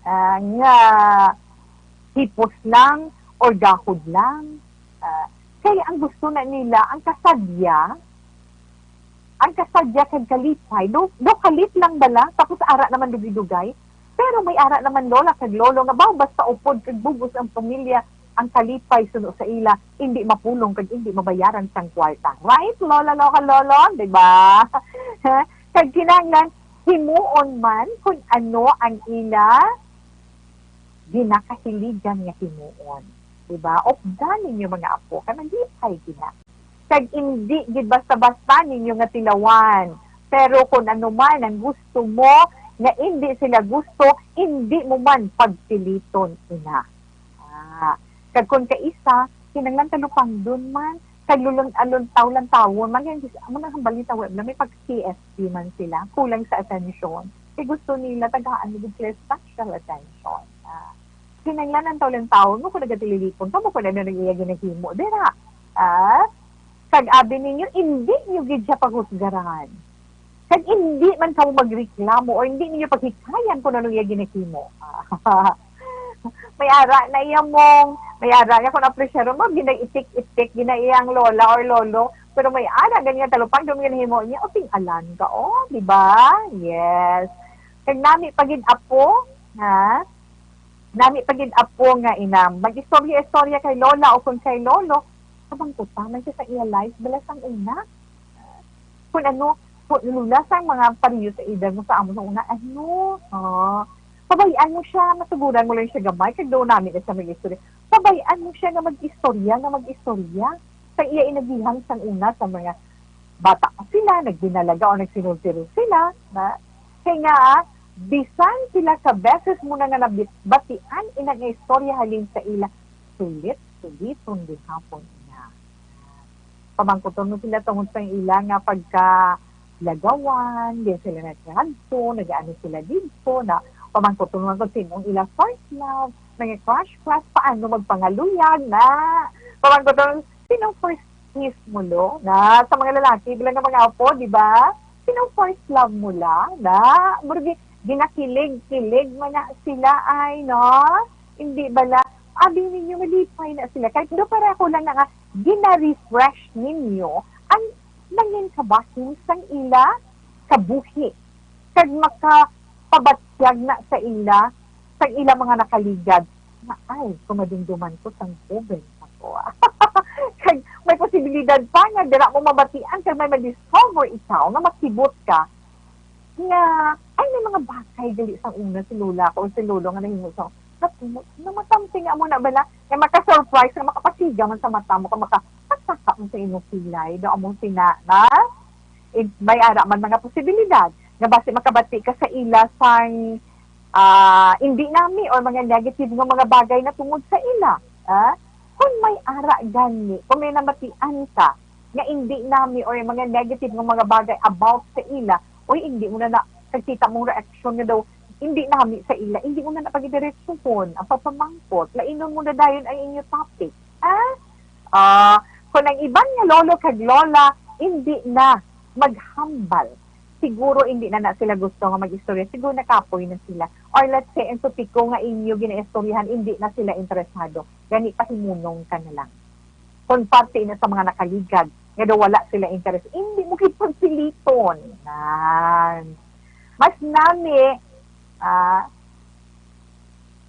ah, nga hipos lang or gahod lang. Ah, kay ang gusto na nila, ang kasadya, ang kasadya kag kalipay, do, do kalit lang bala, tapos ara naman dugay-dugay. Pero may ara naman lola kag lolo nga baw basta upod kag bugos ang pamilya, ang kalipay suno sa ila, hindi mapulong kag hindi mabayaran sang kwarta. Right, lola, lola, lolo, di ba? Kag kinahanglan himuon man kung ano ang ila ginakahiligan nga himuon. Di ba? Updan ninyo mga apo, kay malipay gina. Kag indi gid basta-basta ninyo nga tilawan. Pero kung ano man ang gusto mo, nga indi sila gusto, indi mo man pagpiliton ina. Ah, kag kung kaisa, kinahanglan talupangdon man, kag lulun-, aluntaw-lantawon man, kay amo nang hambal ni Tawe, may pag-T S P man sila, kulang sa atensyon. Kay gusto nila tagaan mo gid sila special attention. Ah, kinahanglan ang taw-lantawon mo kung nagatililipon ka mo kung ano nang iya ginahimo dira. Ah, kag abi ninyo, indi nyo gid siya paghusgaran. Kag indi man kamo magreklamo o hindi ninyo paghikayan kung ano iya ginahimo. May ara na iya mong, may ara nga kung apresyaron mo, ginaitik-itik, ginaiyang lola or lolo, pero may ara gani nga talupang, dumi ginahimo niya, o ting-alan ka, oh, di ba? Yes. Kag nami pa gid apo, ha? Nami pa gid apo nga ina, mag-istorya-istorya kay lola o kung kay lolo, pamangkuta man siya sa iya life, bala sang una. Kung ano, kung lula sang mga pareho sa edad mo sa amo sa una, ano, ah, pabay-an mo siya, masuguran mo lang siya gamay, kag daw nami na siya mag-istorya. Pabay-an mo siya nga mag-istorya, nga mag-istorya. Sa iya inagihan sang una, sa mga bata pa sila, nagdinalaga o nagsinultiro sila, na, kay nga, bisan pila ka beses mo na nga nabatian ina nga istorya halin sa ila, sulit-suliton gihapon niya. Pamangkuton mo sila tungod sa ila nga pagkalagawan, di sila nagkadto, nag-ano sila dito, na pamangkuton mo kung sino ang ila first love, mga crush-crush, paano magpangaluyag na. Pamangkuton, sino ang first kiss mo, lo? Na, sa mga lalaki, bilang nga mga apo, di ba? Sino ang first love mo, la? Na, murag ginakilig-kilig man na sila, ay, no? Hindi bala, abi ninyo, malipay na sila. Kahit do pareho lang na nga, gina-refresh ninyo ang nangin kabahin sang ila kabuhi. Kag makapabatyag na sa ila, sa ila mga nakaligad, nga, "Ay, kung madumduman ko sang joven ako." Kag may posibilidad pa nga dira mo mabatian kag may ma-discover ikaw nga makibot ka nga, ay, may mga bagay gali sang una si lola ko o si lolo nga nahimo sa, nat-, namatamti nga amo na bala, nga maka-surprise, nga makapasiga man sa mata mo, kag makapasaka man sa imong kilay, daw among sina, na? Eh, may ara man mga posibilidad nga basi makabati ka sa ila sang, ah, hindi nami or mga negative nga mga bagay na tungod sa ila. Ah? Kung may ara gani, kung may namatian ka nga hindi nami or mga negative nga mga bagay about sa ila, oy, hindi mo na na, kag kita mong reaksyon nga daw, hindi nami sa ila, hindi mo na na pagidiretsuhon ang pagpamangkot. Lainon mo na dayon ang inyo topic. Ah? Ah, kung ang iban nga lolo kag lola, hindi na maghambal, siguro hindi na na sila gusto nga mag-istorya. Siguro nakapoy na sila. Or let's say, ang topiko nga inyo ginaistoryahan, hindi na sila interesado. Gani, pahimunong ka na lang. Kung parte na sa mga nakaligad, nga daw wala sila interes, hindi mo gid pagpiliton. Nan. Mas nami, ah,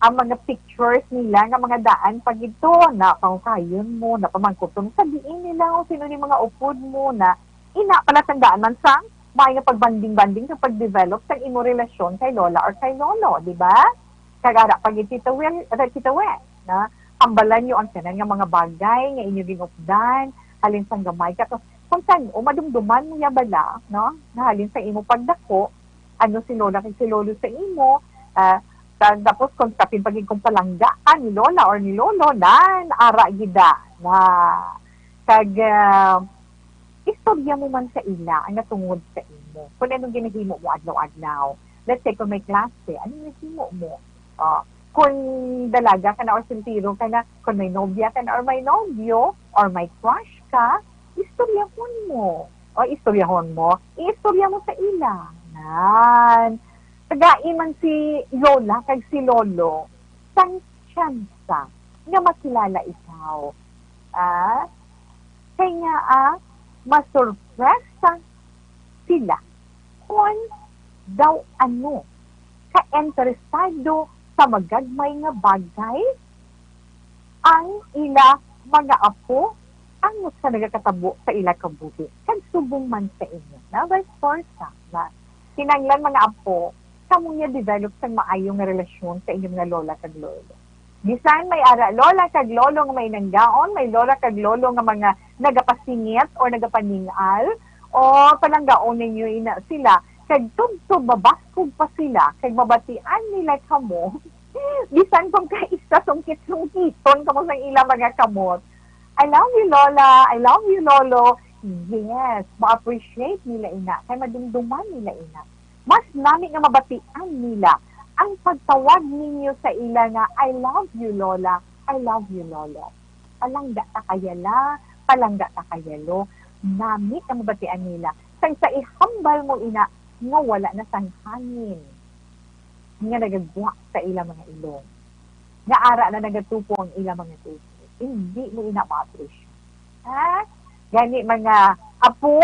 ang mga pictures nila nga mga daan pa gid to, na pangkayon mo, na pamangkuton sa diin nila, o sino ni mga upod mo, na ina pala tandaan man sang may nga pagbanding-banding sa pag-develop sa imo relasyon kay lola or kay lolo, di ba? Kag ara pa gid Tita Wel, Tita Wes, na hambalan nyo ang tanan nga mga bagay nga inyo ginupdan, halin sang gamay ka. Kung, kung san-o madumduman mo ya bala, no? Na halin sa imo pagdako, ano si lola kag si lolo sa imo, ah, ta-, tapos kung kapin pa gid kung palangga ka ni lola or ni lolo, nan, ara gid da, na Kag, ah, istorya mo man sa ila ang natungod sa imo. Kung anong ginahimo mo adlaw-adlaw. Let's say, kung may klase, anong nahimo mo? Ah, kung dalaga ka na or soltero ka na, kung may nobya ka na or may nobyo, or may crush ka, istoryahon mo. O istoryahon mo, iistorya mo sa ila. Nan. Tagai man si Lola kag si Lolo sang tsansa nga makilala ikaw. Ah, kay nga, ah, masurpresa sila kon daw ano ka interesado sa magagmay nga bagay ang ila mga apo ang sa nagakatabo sa ila kabuhi, kag subong man sa inyo, na vice versa, na kinahanglan, mga apo, kamo niya develop sang maayo nga relasyon sa inyo mga lola kag lolo. Bisan may ara lola kag lolo nga may nanggaon, may lola kag lolo nga mga nagapasingit or nagapaning-al, o palanggaon ninyo ina sila, kag tubtob mabaskog pa sila, kag mabatian nila kamo, bisan kung kaisa sungkit-sungkiton kamo sang ila mga kamot. "I love you, Lola. I love you, Lolo." Yes, ma-appreciate nila ina, kay madumduman nila ina. Mas nami nga mabatian nila ang pagtawag ninyo sa ila nga, "I love you, Lola. I love you, Lolo." Palangga ta kaya la, palangga ta kaya lo. Nami nga mabatian nila. Sang sa ihambal mo ina nga wala na sang hangin nga nagagwa sa ila mga ilong, nga ara na nagatupo ang ila mga tubo. Hindi mo ina ma-appreciate. Ha? Gani, mga apo,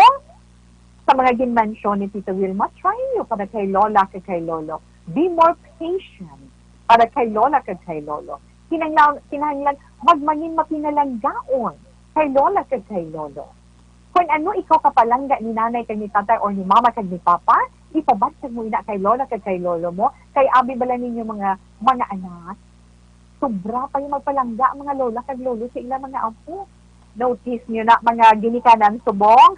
sa mga ginmensyon ni Tita Wilma, try nyo para kay Lola kag kay Lolo. Be more patient para kay Lola kag kay Lolo. Kinahanglan, kinahanglan magmangin mapinalanggaon kay Lola kag kay Lolo. Kung ano ikaw kapalangga ni nanay kag ni tatay or ni mama kag ni papa, ipabantag mo ina kay Lola kag kay Lolo mo. Kay abi bala ninyo, mga, mga anak, sobra pa yung magpalangga ang mga lola kag lolo sa ila mga apo. Notice nyo na, mga ginikanan subong,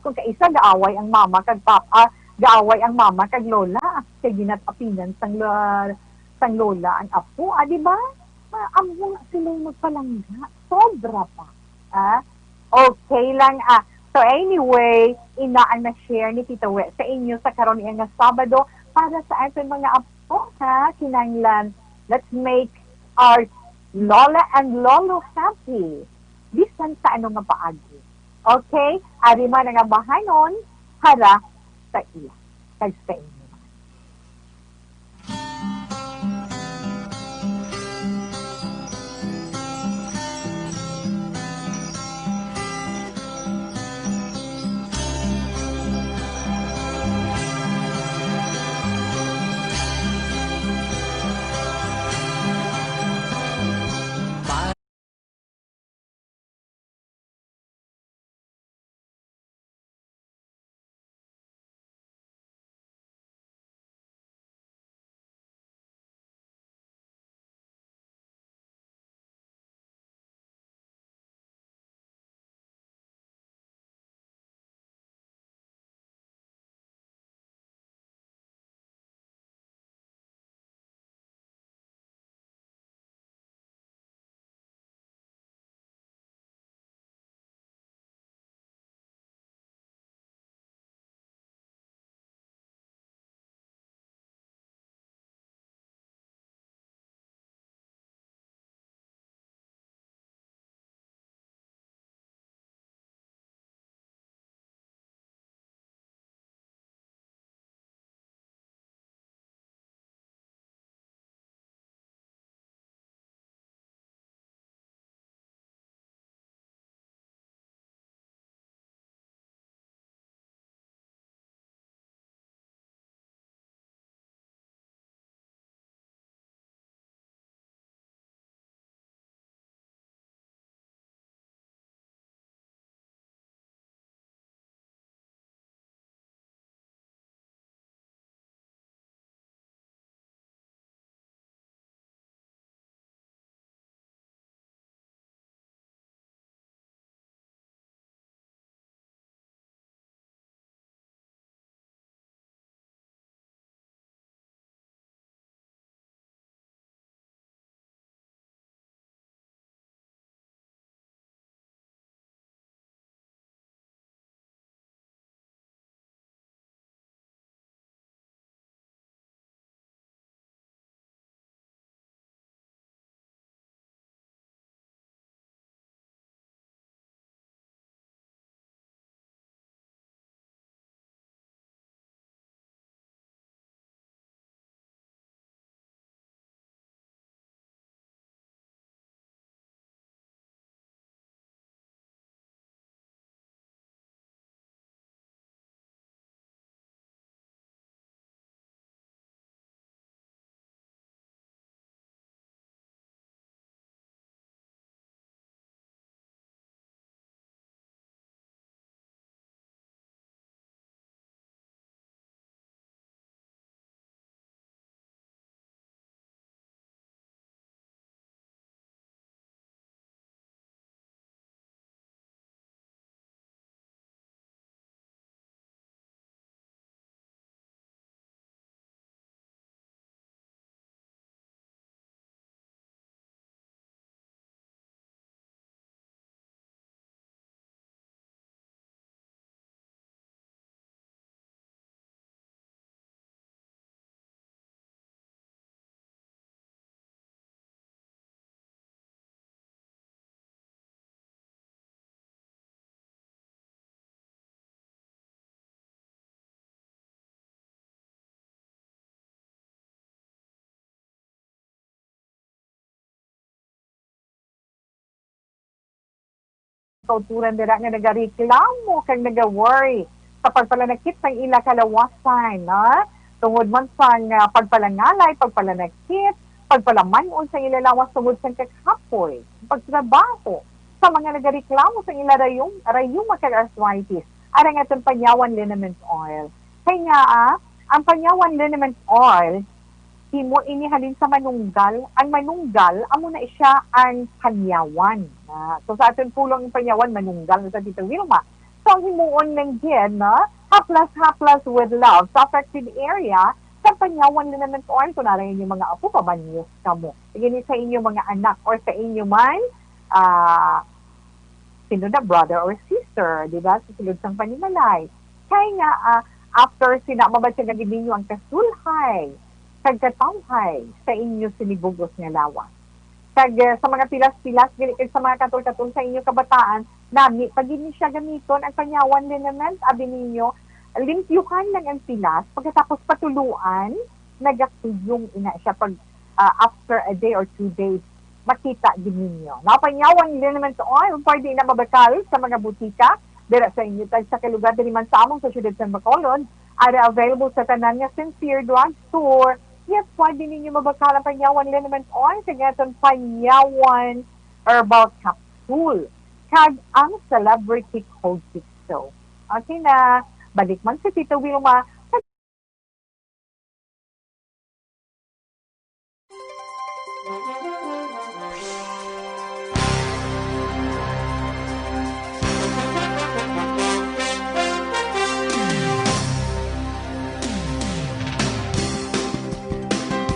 kung kaisa gaaway ang mama kag papa, gaaway ang mama kag lola, kay ginatapinan sang lo-, sang lola ang apo, ah, di ba? Ma-, amo na sila yung magpalangga. Sobra pa. Ah? Okay lang, ah. So anyway, ina ang na-share ni Tita We sa inyo sa karon nga Sabado para sa aton mga apo, ha? Kinahanglan, let's make our Lola and Lolo happy, bisan sa ano nga paagi. Okay? Ari man ang abahanon para sa ila kag sa inyo. kautoran dira nga nagareklamo kag naga-worry sa pagpalanakit sang ila kalawasan, na tungod man sang, ah, pagpalangalay, pagpalanakit, pagpalaman-on sang ila lawas tungod sang kakapoy, pagtrabaho, sa mga nagareklamo sang ila rayum-, rayuma kag arthritis, ara nga aton panyawan liniment oil. Kay nga, ah, ang panyawan liniment oil, himo ini halin sa manunggal. Ang manunggal, amo na siya ang panyawan. Ah, so, sa aton pulong ang panyawan, manunggal na sa Tita Wilma. So, ang himuon lang gid, no? Haplas-haplas with love sa affected area, sa panyawan liniment oil, kung ara inyong mga apo, pabanyos kamo. Sige ni sa inyong mga anak or sa inyo man, ah, sino na, brother or sister, di ba? Sa sulod sang panimalay. Kay nga, ah, after sina, mabatyagan gid ninyo ang kasulhay kag katawhay sa inyo sini bug-os nga lawas. Kag, ah, sa mga pilas-pilas, dili kag sa mga katol-katol sa inyo kabataan, nami pa gid ni siya gamiton ang panyawan liniment, abi ninyo, limpyuhan lang ang pilas, pagkatapos patuluan, nagakuyong ina siya pag, ah, after a day or two days, makita gid ninyo. Napanyawan liniment oil, pwede na mabakal sa mga butika dira sa inyo tagsa ka lugar diri man sa among sa siyudad sa Bacolod. Ara available sa tanan nga Sincere Drug Store. Yes, pwede ninyo mabakal ang panyawan liniment oil kag aton panyawan herbal capsule kag ang celebrity Kojic soap. Okay na, balik man si Tita Wilma.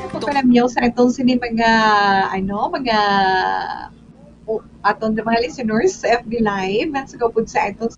Ako pa lang, Mio, sa atong sini mga, ano, mga, o, aton mga listeners sa F B Live, sa gapod sa atong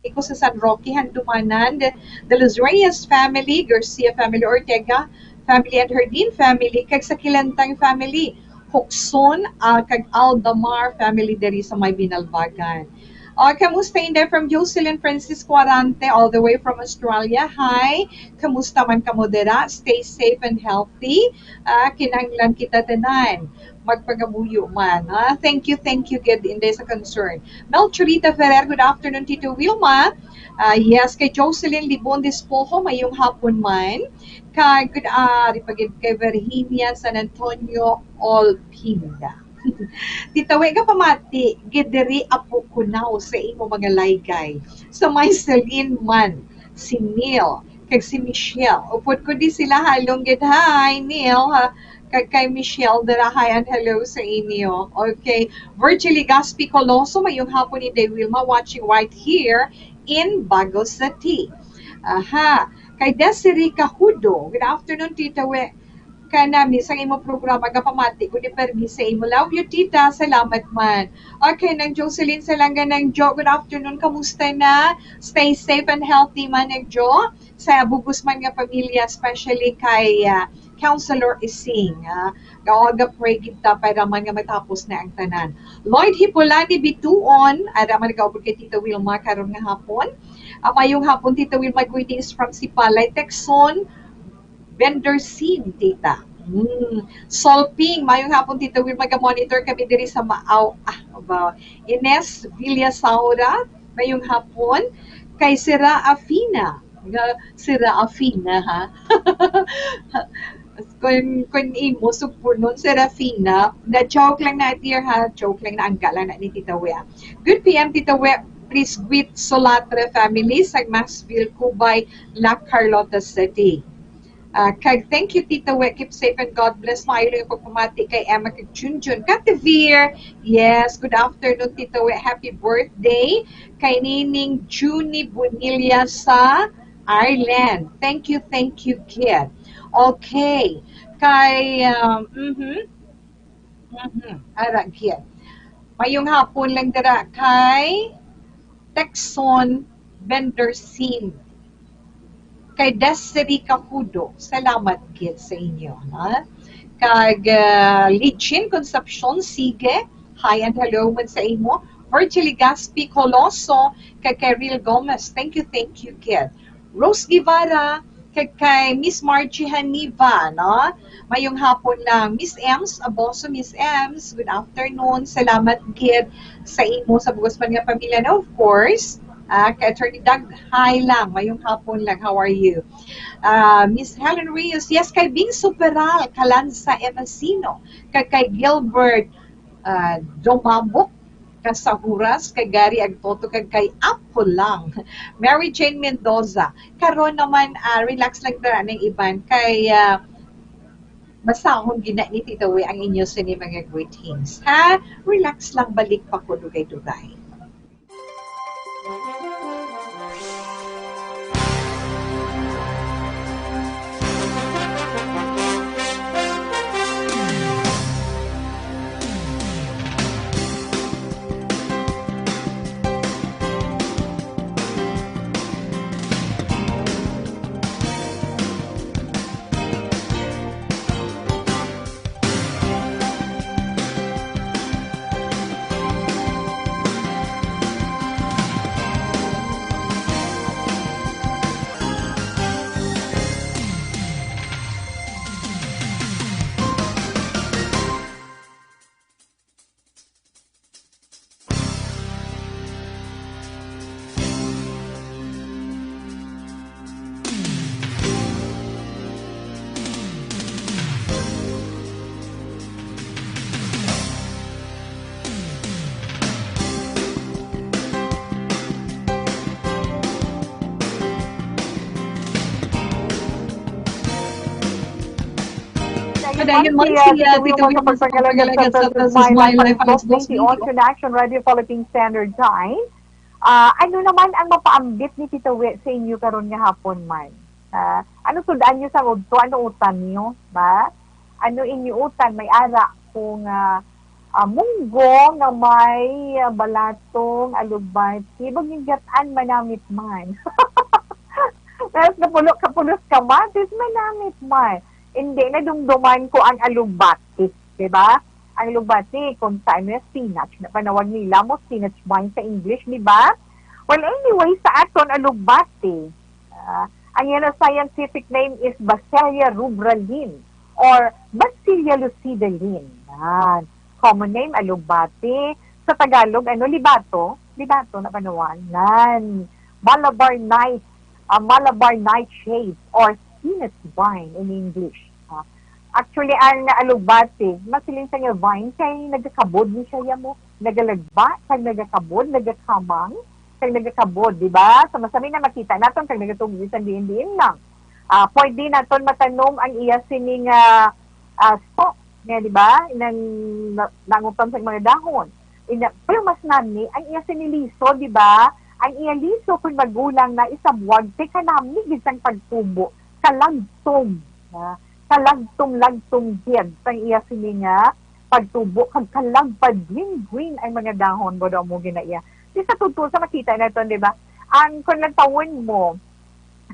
Iko sa San Roque, Handumanan, the, the Los Reyes family, Garcia family, Ortega family, and Herdin family, kag sa Kilantang family, Hukson, ah, kag Aldamar family diri sa may Binalbagan. Ah, kamusta, Inday? From Jocelyn Francisco Arante, all the way from Australia. Hi, kamusta man kamo dira? Stay safe and healthy. Ah, kinahanglan kita tanan magpangamuyo man. Ah, thank you, thank you, gid, Inday, sa concern. Mel Churita Ferrer, good afternoon, Tito Wilma. Ah, yes, kay Jocelyn Libon Despojo, mayong hapon man. Kag, ah, di pa gid kay Virginia San Antonio Olpinda. Tita, we, gapamati gid diri, apo ko now sa imo mga laygay. Sa may Celine man, si Neil, kag si Michelle. Upod ko di sila halong gid. Hi, Neil, ha? Kag kay Michelle, dara, hi and hello sa inyo. Okay. Virtually, Gaspi Coloso, mayong hapon, Inday Wilma, watching right here in Bago City. Aha. Kay Desiree Cahudo, good afternoon, Tita, we, kanami sang imo programa, gapamati ko ni permi sa imo. Love you, Tita. Salamat man. Okay, Nang Jocelyn Salanga, Nang Jo, good afternoon. Kamusta na? Stay safe and healthy man, Nang Jo. Sa bugos man nga pamilya, especially kay, ah, Counselor Ising, ah, ga-, ga-pray gid ta para man nga matapos na ang tanan. Lloyd Hipolani Bituon, ara man nagaupod kay Tita Wilma karon nga hapon. Ah, mayong hapon, Tita Wilma, greetings from Sipalay, Texon. Vendor Sim, tita. Mm. Solping, mayong hapon, Tita Will. Maga-monitor kami diri sa Maaw. Ah, ba? Ines Villasaura, mayong hapon. Kay Sira Afina. Nga, Sira Afina, ha? Kung, kung imo sugpunon, Serafina, na joke lang na, dear, ha? Joke lang na, ang gala na ni Tita Wea. Good P M, Tita Wea. Please greet Solatre family sa Masville, Cubay, La Carlota City. Ah, kag thank you, Tita We. Keep safe and God bless. Maayo lang ang pagpamati kay Emma kag Junjun. Katevir, yes, good afternoon, Tita We. Happy birthday kay Nining Junie Bonilla sa Ireland. Thank you, thank you, kid. Okay. Kay, um, mhm. Mhm. Ara, kid. Mayong hapon lang dira kay Texon Bendersin. Kay Desiree Cahudo, salamat gid sa inyo, ha? Kag, ah, Lichin Concepcion, sige, hi and hello man sa imo. Virgil Gaspi Coloso, kag Keril Gomez, thank you, thank you, kid. Rose Guevara, Kag kay Miss Margie Haniva, no? Mayong hapon lang. Miss Ems Aboso, Miss Ems, good afternoon. Salamat gid sa imo sa bug-os man nga pamilya, and of course, ah, kay Attorney Doug, hi lang. Mayong hapon lang. How are you? Ah, Miss Helen Rios, yes, kay Bing Superal, Kalansa Emasino, kag kay Gilbert, ah, Domabok, Kasahuras, kay Gary Agtoto, kag kay Apo lang. Mary Jane Mendoza, karon naman, ah, relax lang dira ning iban kay, ah, basahon gina ni Tita Wi ang inyo sini mga greetings, ha? Relax lang, balik pa ko dugay-dugay. Padayon mo si, uh, Tito William sa pagpangalaga sa This Is My Life, Facebook, twenty-eight, Action Radio Philippine Standard Time. Ah, ano naman ang mapaambit ni Tito Wi sa inyo karon nga hapon man? Ah, ano sud-an niyo sa udto? Ano utan niyo, ba? Ano inyo utan? May ara ko nga, ah, munggo nga may, ah, balatong, alugbati, bagnigat-an, manamit man. Tapos kapulo-, kapulos kamatis, manamit man. Hindi, nadumduman ko ang alugbati, di ba? Ang alugbati, kung sa ano, spinach, na panawag nila mo, spinach vine sa English, di ba? Well, anyway, sa aton, alugbati, ah, ang iyang scientific name is Basilia rubra Linn or Basilia lucida Linn. Yan. Common name, alugbati. Sa Tagalog, ano, libato? Libato na panawag. Nan. Malabar night, ah, Malabar nightshade or spinach vine in English. Ah, actually, ang alugbati, masiling sa nga vine, kay nagakabod ni siya mo. Nagalagba, kag nagakabod, nagakamang, kag nagakabod, di ba? Sa masami na makita naton, kag nagatubo sa diin-diin lang. Ah, pwede naton matanom ang iya sining, ah, ah, stalk, nga, di ba? Nang na-, nangutan sa mga dahon. Ina, pero mas nami, ang iya sini liso, di ba? Ang iya liso, kung magulang na isabwag, kay kanami gid sang pagtubo, kalagtom, ah, kalagtom-lagtom gid sang iya sini nga pagtubo, kag kalagpad, green-green ang mga dahon, bodo mo gina iya. Di sa totoo, sa makita naton, di ba? Ang, kung lantawon mo,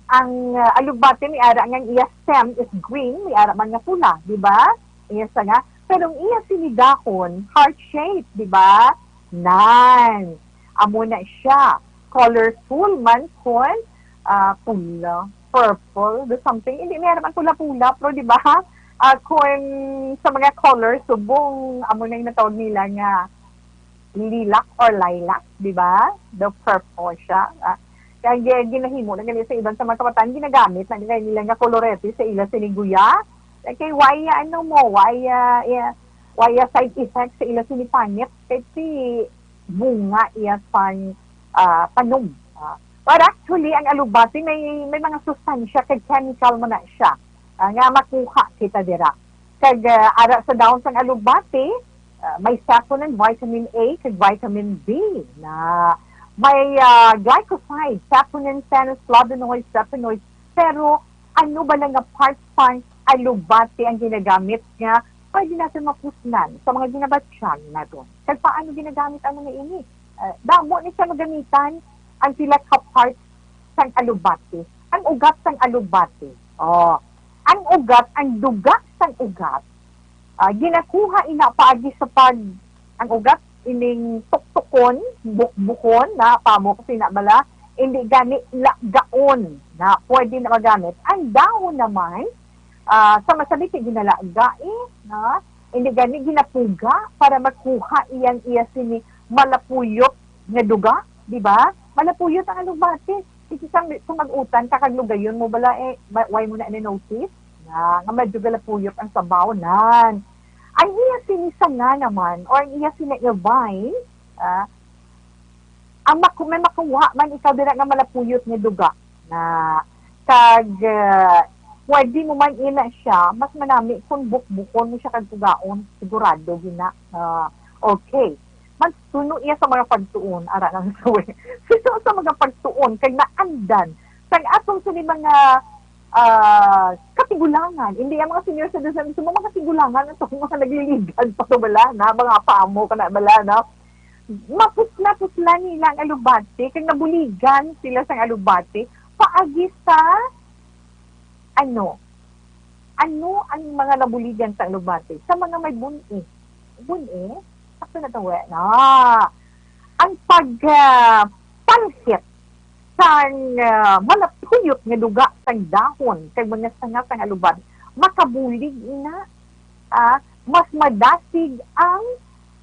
ang, ah, alugbati, may ara nga ang iya stem is green, may ara man nga pula, di ba? Iya sa nga, pero ang iya sini dahon, heart shape, di ba? Nan. Amo na siya. Colorful man kun, ah, pula, purple, the something. Hindi, may ara man pula-pula, pero di ba? Ah, kun sa mga color, subong, amo na yung natawag nila nga lilac or lilac, di ba? The purple siya. Ah, kaya gi-, ginahimo na gani sa iban sa mga kabataan, ginagamit na gani nila nga kolorete sa ila sini guya. Kay why, ano mo, why, ah, iya-, why, ah, side effect sa ila sini pangit? Kay si bunga iya sang, ah, tanom. Ah, but actually, ang alugbati may, may mga sustansya kag chemical man na siya, ah, nga makuha kita dira. Kag, ah, ara sa dahon sang alugbati, ah, may saponin, vitamin A, kag vitamin B na may, ah, glycoside, saponin, flavonoids, terpenoids, pero ano ba lang nga part sang alugbati ang ginagamit nga pwede natin mapuslan sa mga ginabatyag naton? Kag paano ginagamit ang mga ini? Ah, damo ni siya magamitan ang pila ka parts sang alugbati. Ang ugat sang alugbati. Oh, ang ugat, ang duga sang ugat, ah, ginakuha ina paagi sa pag, ang ugat ining tuktukon, bukbukon, na pamo kasi na bala, hindi gani lagaon. na pwede na magamit. Ang dahon naman, ah, sa masabi kay ginalaga, eh, na, hindi gani ginapuga para makuha iyang iya sini malapuyot nga duga, di ba? Malapuyot ang alugbati. Kasi sa, sa mag-utan ka kag lugayon mo bala, eh, ma-, why mo na ni-notice? Na, nga medyo galapuyot ang sabaw, nan. Ang iya sini sanga naman, or ang iya sini nga vine, ah, ang maku-, may makuha man ikaw dira nga malapuyot nga duga. Na, kag, ah, pwede mo man ina siya, mas manami kung bukbukon mo siya kag pugaon, sigurado gina. Ah, okay. Magsuno iya sa mga pagtuon, ara nga sa, sa mga pagtuon, kag naandan. Kag atong sini mga, ah, katigulangan, hindi ang mga senior citizens, sa mga katigulangan, ang mga nagliligan pa to bala, na, mga paamo ka na bala, no? Mapusla-pusla nila ang alugbati, kag nabuligan sila sang alugbati, paagi sa, ano, ano ang mga nabuligan sa alugbati? Sa mga may bun-i. Bun-i? Sakto na to, we. Na. Ang pag, ah, pansit sang, ah, malapuyot nga duga sang dahon kag mga sanga sang alugbati, makabulig ina, ah, mas madasig ang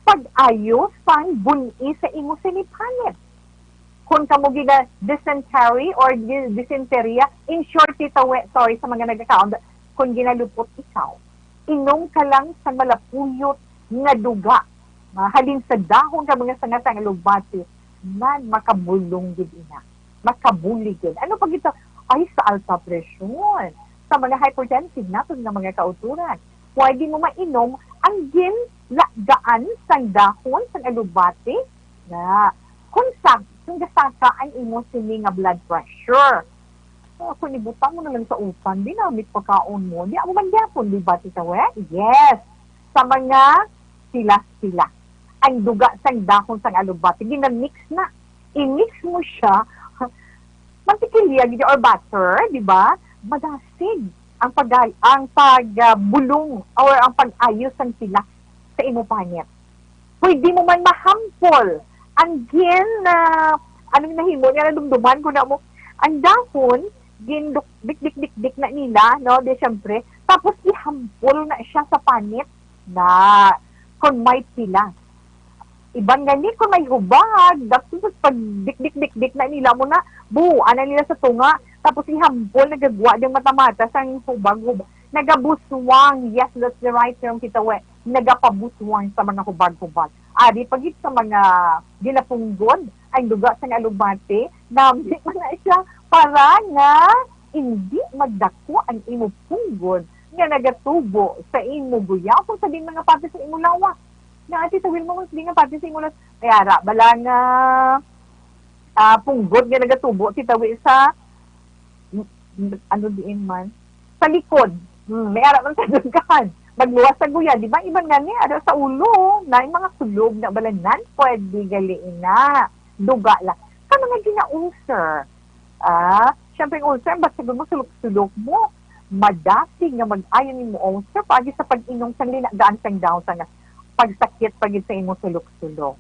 pag-ayo sang bun-i sa imo sinipanit. Kung kamo gina-dysentery or di-, dysenteria, in short, Tita We, sorry sa mga nagakaon, kung ginalupot ikaw, inom ka lang sa malapuyot nga duga, ah, halin sa dahon kag mga sanga sang alugbati, nan makabulong gid ina. Makabulig gid. Ano pa gito? Ay, sa alta presyon, sa mga hypertensive naton nga mga kautoran, pwede mo mainom ang ginlagaan sang dahon sang alugbati, na kung sa, kung gasaka ang imo sini nga blood pressure. So, kung ibutang mo na lang sa utan, dinamit pagkaon mo. Di amo man gyapon, di ba, Tita We? Yes. Sa mga sila-sila. Ang duga sang dahon sang alugbati, ginamix na. I-mix mo siya, mantikilya gid or butter, di ba? Madasig ang pag-, ang pag, ah, bulong or ang pag-ayo sang sila sa imo panit. Pwede mo man mahampol ang gin-, ah, anong nahimo niya, nadumduman ko na mo, ang dahon, gin-, dikdik-dikdik na nila, no? Di, syempre. Tapos, ihampol na siya sa panit na kung may pila. Iban gani kung may hubag, tapos pag dikdik-dikdik na nila mo na, buhuan na nila sa tunga, tapos ihampol, nagagwa din mata-mata sang hubag-hubag. Nagabuswang, yes, that's the right term, Tita We. Nagapabuswang sa mga hubag-hubag. Ari pa gid sa mga ginapunggod, ang duga sang alugbati, nami man na siya para nga hindi magdako ang imo punggod nga nagatubo sa imo guyapo, sa din mga parte sa imo lawas. Nga, Tita Wilma, mas di nga parte sa imo lawas. Kaya ra, bala nga, ah, punggod nga nagatubo, Tita Wi, sa, m-, m-, ano diin man? Sa likod. Hmm, may ara man sa dughan. Magluwas sa guya. Di ba, iban nga ni, ara sa ulo, na yung mga sulog na balanan, pwede gali ina. Duga lang. Sa mga gina-ulcer, ah, syempre, ang ulcer, ba't sabi mo, sulok-sulok mo? Madasig nga mag-ayo nimo ulcer, paagi sa pag-inom sang linagaan sang dahon sa nga pagsakit pa gid sa imo sulok-sulok.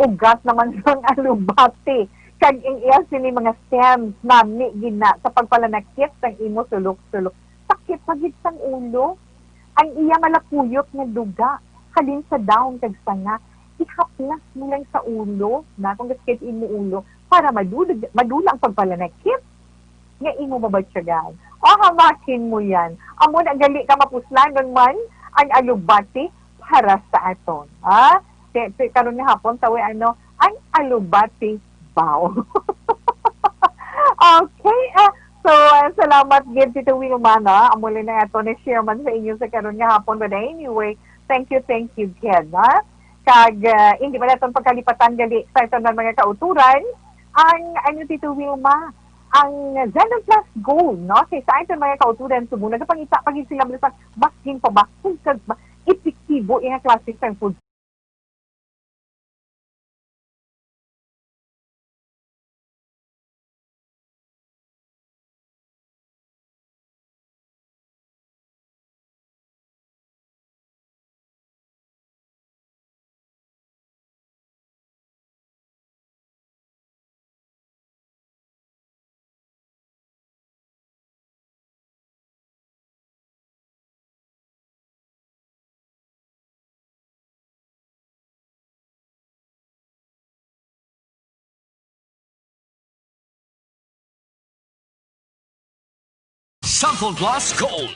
Ugas naman sang alugbati, kag ang iya sini mga stems, nami gid na sa pagpalanakit sang imo sulok-sulok. Sakit pa gid sang ulo. Ang iya malapuyot nga duga, halin sa dahon kag sanga, ihaplas mo lang sa ulo, na kung gaskit imo ulo, para madula, madula ang pagpalanakit nga imo mabatyagan. O, hamakin mo yan. Amo na gali ka mapuslanon man ang alugbati para sa aton. Ha? Ti-, ti-, karon nga hapon, tawi, ano, ang alugbati baw. Okay, ah, so, ah, salamat gid, Tito Wilma, no? Amo lang na ato na share man sa inyo sa karon nga hapon. But anyway, thank you, thank you, kid, ha? Kag, ah, hindi man naton pagkalipatan gali sa aton nga mga kauturan, ang, ano, Tito Wilma, ang Xanthone Plus Gold, no? Kay sa aton mga kauturan, subong nagapangita pa gid sila, basta mas ginpabakog kag ma-, epektibo iyang klase sa food Sample Plus Gold.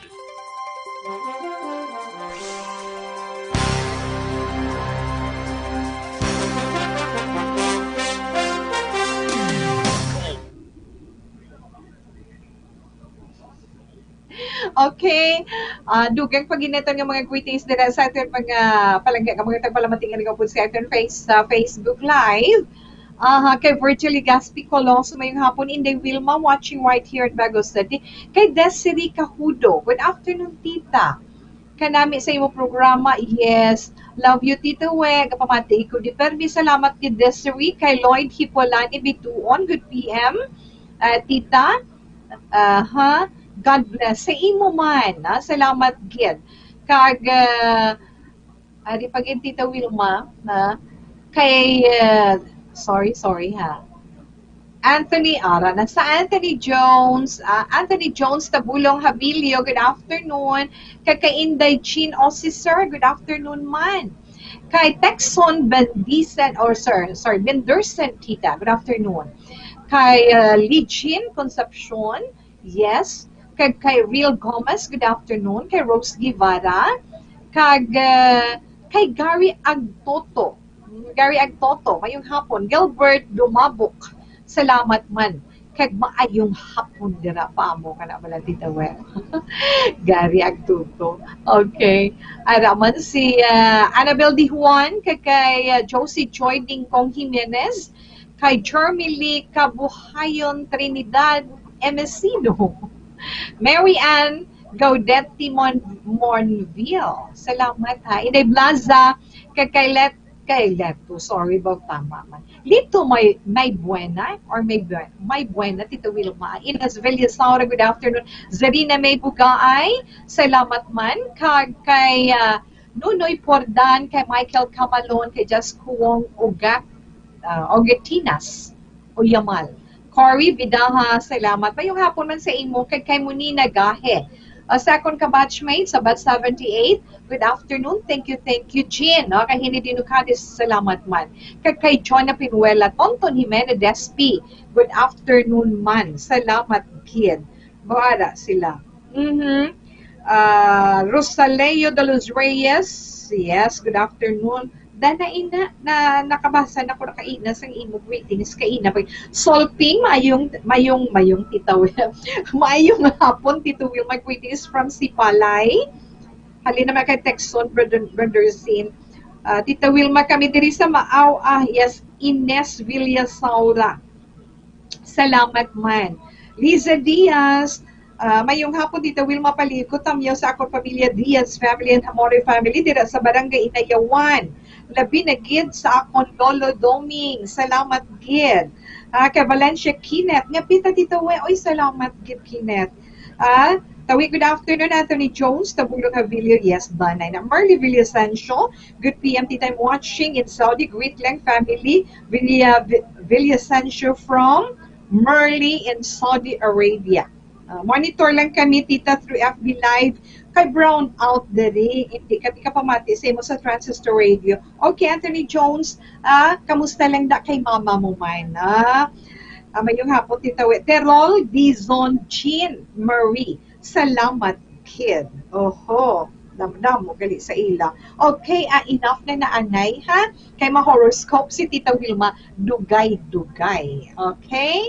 Okay. Ah, dugang paginitan nga mga greetings dira sa aton mga palangga nga mga tagpalamati nga nagapod sa aton face, sa Facebook Live. Aha, kay Virgil Legaspi Coloso, mayong hapon. Inday Wilma, watching right here in Bago City. Kay Desiree Cahudo, good afternoon, tita. Kanami sa imo programa, yes. Love you, Tita We. Gapamati ko di permi. Salamat ni Desiree. Kay Lloyd Hipolani Bituon, good P M. Ah, tita, aha, God bless. Sa imo man, ah, salamat gid. Kag, ah, ari pa gid, Tita Wilma, na kay, ah, sorry, sorry ha. Anthony, ara na sa Anthony Jones. Ah, Anthony Jones, Tabulong Havilio, good afternoon. Kay, kay Inday Jean Osisir, good afternoon man. Kay Texon Bendicen, or sir, sorry, Benderson Tita, good afternoon. Kay, ah, Lijin Concepcion, yes. Kay, kay Real Gomez, good afternoon. Kay Rose Guevara. Kag, ah, kay Gary Agtoto. Mm, Gary Agtoto, mayong hapon. Gilbert Dumabok, salamat man. Kag maayong hapon dira pa mo kana bala, Tita Wer. Gary Agtoto. Okay. Ara man si, ah, Annabel Di Juan, kag kay, ah, Josie Joy Dingkong Jimenez, kay Jermily Kabuhayon Trinidad Emesino, Mary Ann Gaudete Mon Monville. Salamat ha. Inday Blaza, kag kay Let, kay Leto, sorry ba, tama man. Lito may, may buena, or may buen-, may buena, Tita Wilma. Ines Villasaura, good afternoon. Zarina May Bugaay, salamat man. Kag kay, ah, Nunoy Pordan, kay Michael Camalon, kay Jas Kuwong Ugak, ah, Ogetinas, Uyamal. Cory Bidaha, salamat. Mayong hapon man sa imo, kag kay Munina Gahe. Ah, sa akon ka batchmate sa Batch seventy-eight, good afternoon. Thank you, thank you, Jean. No? Kay Hini Dinucades, salamat man. Kag kay Jonah Pinuela, Tonton Jimenez Despi, good afternoon man. Salamat, kid. Mawala sila. Mhm. Ah, Rosaleo de los Reyes, yes, good afternoon. Dana ina, na nakabasa na ko na kaina sang imo greetings kaina. Solping, mayong, mayong, mayong, Tita Wil. Mayong hapon, Tito Will. My greetings from Sipalay. Halin naman kay Texon, brother, brother Zin. Ah, Tita Wilma, kami diri sa Maaw. Ah, yes, Ines Villasaura. Salamat man. Liza Diaz, ah, mayong hapon, Tita Wilma Paligo, tamyaw sa akon pamilya Diaz family and Hamore family dira sa Barangay Inayawan. Labi na gid sa akon Lolo Doming. Salamat gid. Ah, kay Valencia Kenneth. Nga pita, Tita We. Oy, salamat gid, Kenneth. Ah, Tawi, good afternoon, Anthony Jones, Tabulong Havilio, yes, Danay na. Merly Villasencio, good P M, Tita, I'm watching in Saudi, greet lang family, Villa, Vi-, Villasencio from Merly in Saudi Arabia. Ah, monitor lang kami, Tita, through F B Live. Kay brown out diri, hindi kami kapamati sa imo sa transistor radio. Okay, Anthony Jones, ah, kamusta lang da kay mama mo man, ah? Ah, mayong hapon, Tita We. Terol Dizon Jean Marie. Salamat, kid. Oho. Damdamo gali sa ila. Okay, ah, enough na naanay, ha? Kay ma-horoscope si Tita Wilma, dugay-dugay. Okay?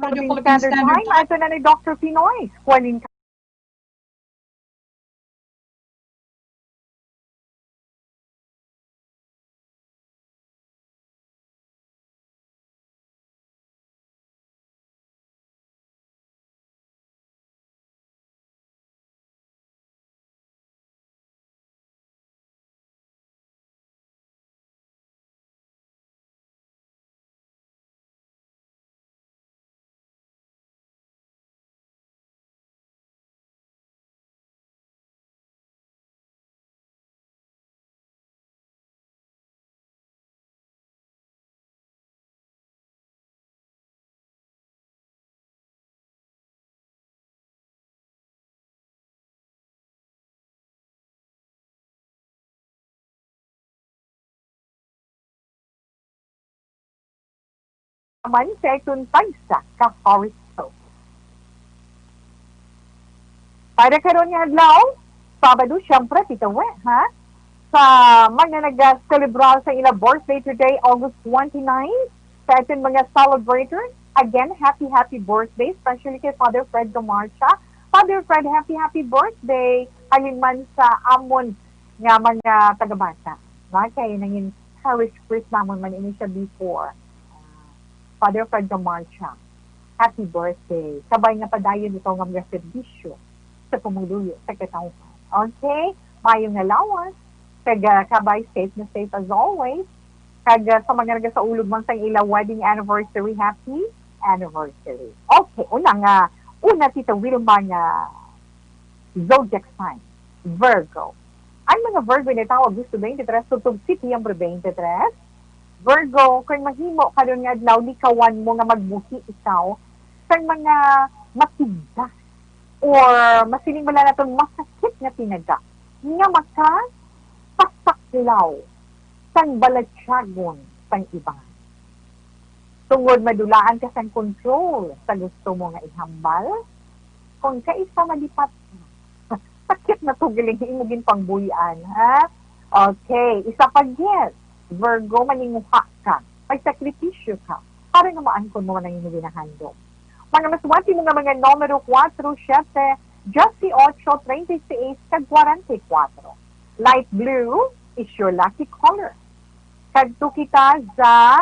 Radio Philippine Standard Time. Ato na ni Doctor Pinoy. Kuwaling man sa itong tagsa ka horoscope. Para karon nga adlaw, Sabado, siyempre, pito, ha? Sa mga nag-celebrate sa ila birthday today, August twenty-nine, sa ating mga celebrator, again, happy, happy birthday, especially kay Father Fred Gamarcha. Father Fred, happy, happy birthday! Halin man sa amon nga mga taga-bata. Kay nangin parish priest namon man ini siya before. Father Fred Gamarcha, happy birthday. Kabay nga padayon ikaw nga mga serbisyo sa pumuluyo sa katawhan. Okay? Maayong nga lawas. Kag, ah, kabay, safe na safe as always. Kag, ah, sa mga nagasaulog man sa ila wedding anniversary, happy anniversary. Okay, una nga, una, Tita Wilma, nga zodiac sign, Virgo. Ang mga Virgo natawo Agosto twenty-three tubtob Setyembre twenty-three. Virgo, kung mahimo karon nga adlaw, likawan mo nga magbuhi ikaw sang mga matigda or masiling bala naton masakit nga tinaga nga makapagsaklaw sang balatyagon sang iban. Tungod madulaan ka sang control sa gusto mo nga ihambal, kung kaisa malipat ka, sakit na to galing imo ginpangbuy-an, ha? Okay, isa pa gid, Virgo, maninguha ka, magsakripisyo ka, para nga maangkon mo man ang imo ginahandom. Mga masuwati mo nga mga numero kuwatro, siyete, diyesyoto, treinta y seis, kag kwarenta y kuwatro. Light blue is your lucky color. Kadto kita sa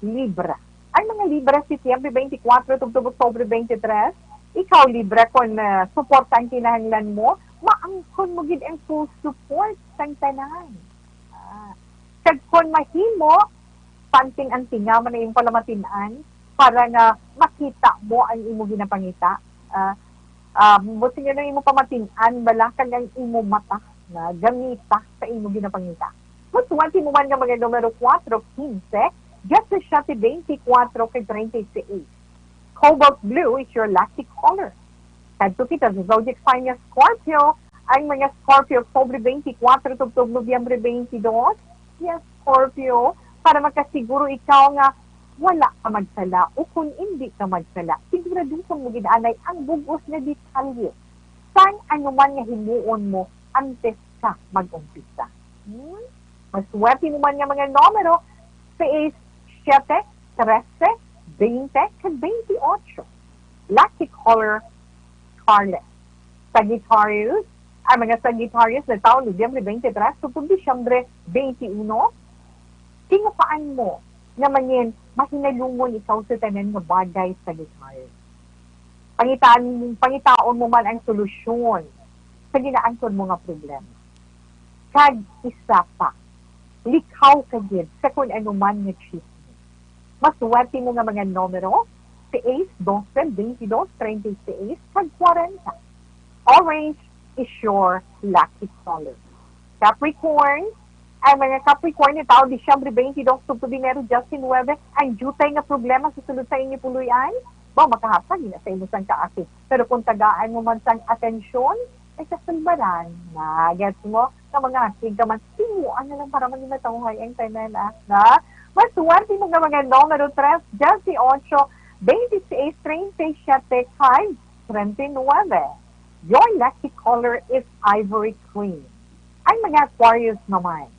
Libra. Ang mga Libra, Setyembre twenty-four tubtob Oktubre twenty-three, ikaw, Libra, kung, ah, suporta ang kinahanglan mo, maangkon mo gid ang full support sang tanan. Ah, kag kung mahimo, panting ang tinga man ang iyong palamatin-an para nga makita mo ang imo ginapangita. Ah, ah, buot silingon, ang imo pamatin-an bala kag ang imo mata nga gamita sa imo ginapangita. Masuwati mo man nga mga numero kuwatro, kinse, diyesisiyete, beintikwatro, kag treinta y seis. Cobalt blue is your lucky color. Kadto kita sa zodiac sign nga Scorpio. Ang mga Scorpio, Oktubre twenty-four tubtob Nobyembre twenty-two. Yes, Scorpio, para makasiguro ikaw nga wala ka magsala o kung indi ka magsala, siguraduhon mo gid anay ang bug-os nga detalye sang anuman nga himuon mo antes ka mag-umpisa. Hmm? Maswerte mo man nga mga numero, sais, siyete, trese, beinte, kag beintiocho. Lucky color, scarlet. Sagittarius, ang mga Sagittarius natawo Nobyembre twenty-three tubtob Disyembre twenty-one, tinguhaan mo nga mangin mahinalungon ikaw sa tanan nga bagay, Sagittarius. Pangitaan, pangitaon mo man ang solusyon sa ginaangkon mo nga problema. Kag isa pa, likaw ka gid sa kung ano man nga chismis. Maswerte mo nga mga numero, sais, dose, beintidós, treinta y seis, kag kwarenta. Orange is your lucky color. Capricorn, ang mga Capricorn natawo Disyembre twenty-two tubtob Enero diyes nuebe, ang diutay nga problema sa sulod sa inyo puloy-an, ba, makahatag na sa imo sang kaakig. Pero kung tagaan mo man sang atensyon, ay kasulbaran na. Gets mo? Nga mga asig ka man, timuan na lang para maging matawhay ang tanan, ah. Na? Maswerte mo nga mga numero tres, diyesyoto, beintiseis, treinta y siete, kay treinta y nuebe. Your lucky color is ivory cream. Ang mga Aquarius naman.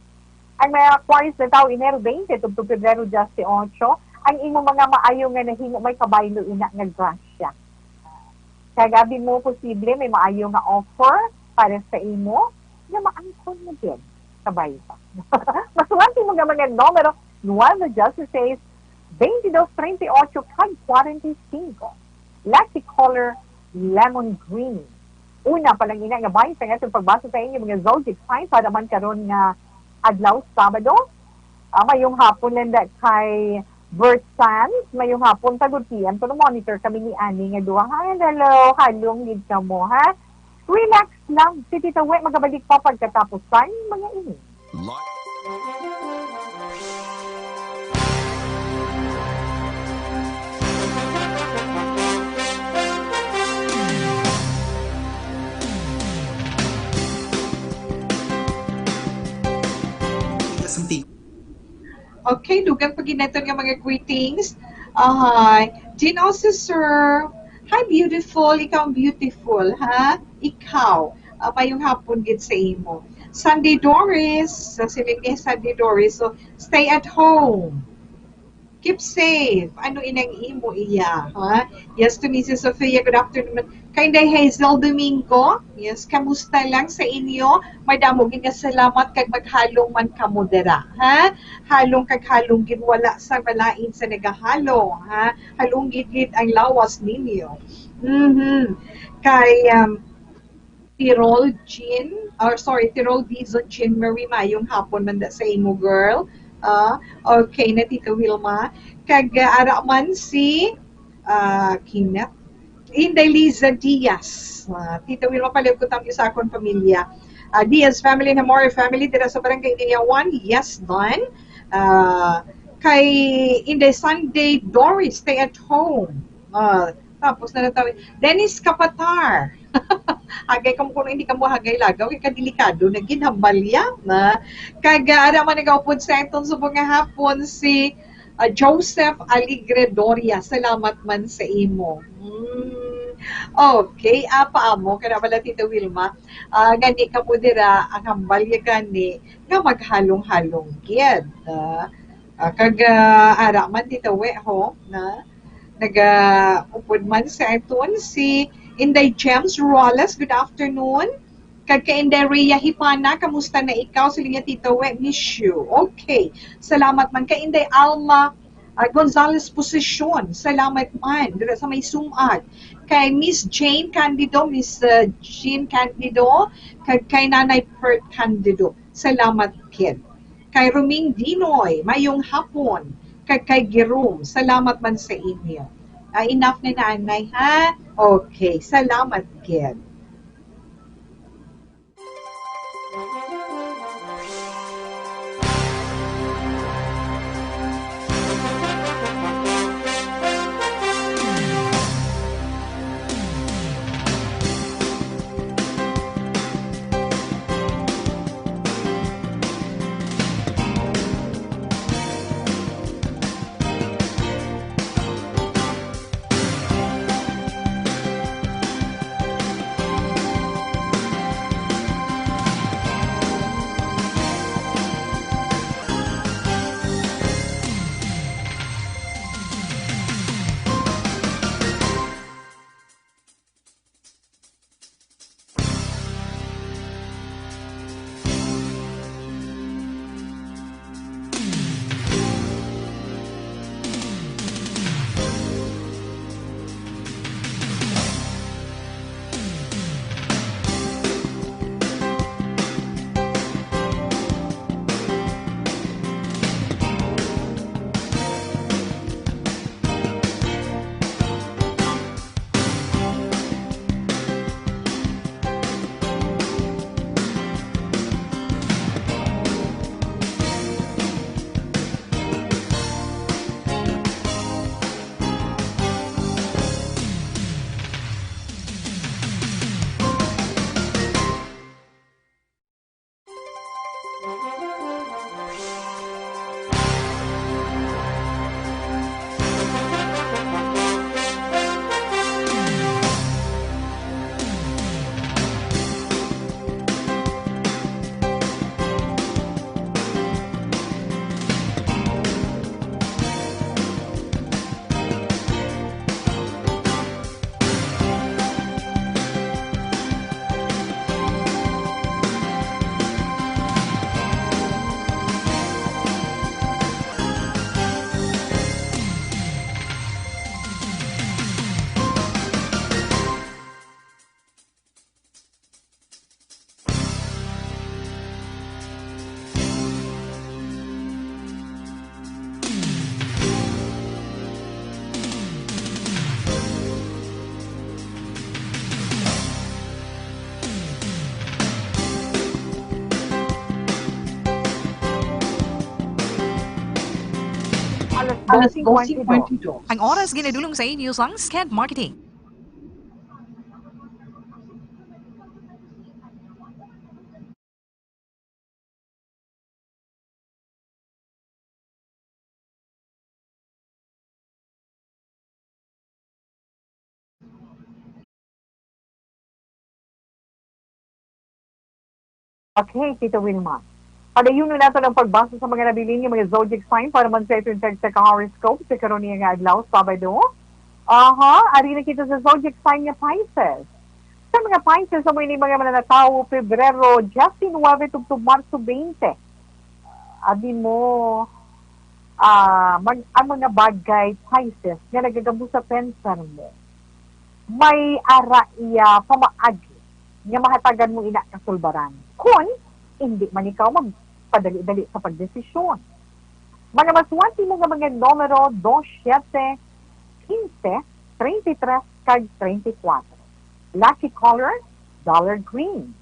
Ang mga Aquarius natawo Enero twenty tubtob Pebrero diyesyoto, ang imo mga maayo nga nahimo may kabaylo ina nga grasya. Kag abi mo posible may maayo nga offer para sa imo nga maangkon mo gid sa bayta. Masuwati mo nga mga numero nueve, dieciséis, veintidós, treinta y ocho, kag cuarenta y cinco. Lucky color, lemon green. Una pa lang ina nga bahin sa atong pagbasa sa inyo mga zodiac sign para man karon nga adlaw, Sabado. Ah, mayong hapon lang da kay Bert Sands. Mayong hapon, sa good P M. Kuno monitor kami ni Ani nga duha. Hi, hello. Halong gid kamo, ha? Relax lang. Si Tita We magabalik pa pagkatapos sang mga ini. Okay, dugang pa gid naton nga mga greetings. Ahay. Jean Osisur, hi beautiful, ikaw ang beautiful, ha? Ikaw. Ah, mayong hapon gid sa imo. Sunday Doris, sa siling ni Sunday Doris, so stay at home. Keep safe. Ano inang imo iya, ha? Yes, to Missus Sofia, good afternoon. Kay Inday Hazel Domingo, yes, kamusta lang sa inyo? Madamo gid nga salamat kag maghalong man kamo dira, ha? Halong kag halong gid, wala sa malain sa nagahalong, ha? Halong gid gid ang lawas ninyo. Mhm. Kay um, Tirol Jean, or sorry, Tirol Dizon Jean Marie, mayong hapon man da sa imo, girl. Ah, okay na, Tita Wilma. Kag uh, ara man si uh, Kenneth. Inday Liza Diaz. Uh, Tita Wilma, palihog ko tamo sa akon pamilya. Uh, Diaz family, Namori family, dira sa Barangay Niyawan. Yes, Don. Uh, kay Inday Sunday, Doris, stay at home. Uh, tapos na natawi. Dennis Kapatar. Hagay kamo kuno hindi kamo hagay lagaw, kay kadelikado na gid, hambalya na. Kag ah, ara man nagaupod sa aton subong nga hapon si ah, Joseph Alegre Doria. Salamat man sa imo. Mm. Okay, apa amo kana bala Tita Wilma? Ah, gani kamo dira ang hambalya gani nga maghalong-halong gid. Ah, ah, kag ah, ara man Tita We ho na nagaupod man sa aton si Inday James Roales. Good afternoon. Kag kay Inday Rhea Hipana, kamusta na ikaw? Siling niya, Tita We, miss you. Okay. Salamat man. Kay Inday Alma ah, Gonzales Posisyon, salamat man. Dira sa may sumag. Kay Miss Jane Candido, Miss ah, Jean Candido, kag kay Nanay Pert Candido. Salamat gid. Kay Roming Dinoy, mayong hapon. Kag kay Jerome, salamat man sa inyo. Ah, enough na nanay, ha? Okay, salamat gid. alas dos singkwenta y dos. Ang oras ginadulong sa inyo sang Sked Marketing. Okay, Tita Wilma. Padayunon nato ang pagbasa sa mga nabilin nga mga zodiac sign para man sa iton sa ka-horoscope sa karon niya nga adlaw, Sabado. Aha, ari na kita sa zodiac sign nga Pisces. Sa mga Pisces, amo ini mga mananatawo, Pebrero disinuebe tubtob Marso twenty. Abi mo, ah, mag-, ang mga bagay, Pisces, nga nagagamo sa pensar mo, may ara iya pamaagi nga mahatagan mo ina kasulbaran. Kun hindi man ikaw magpadali-dali sa pagdesisyon. Mga maswerte mo nga mga numero, dos, siyete, quince, treinta y tres, kag treinta y cuatro. Lucky color, dollar green.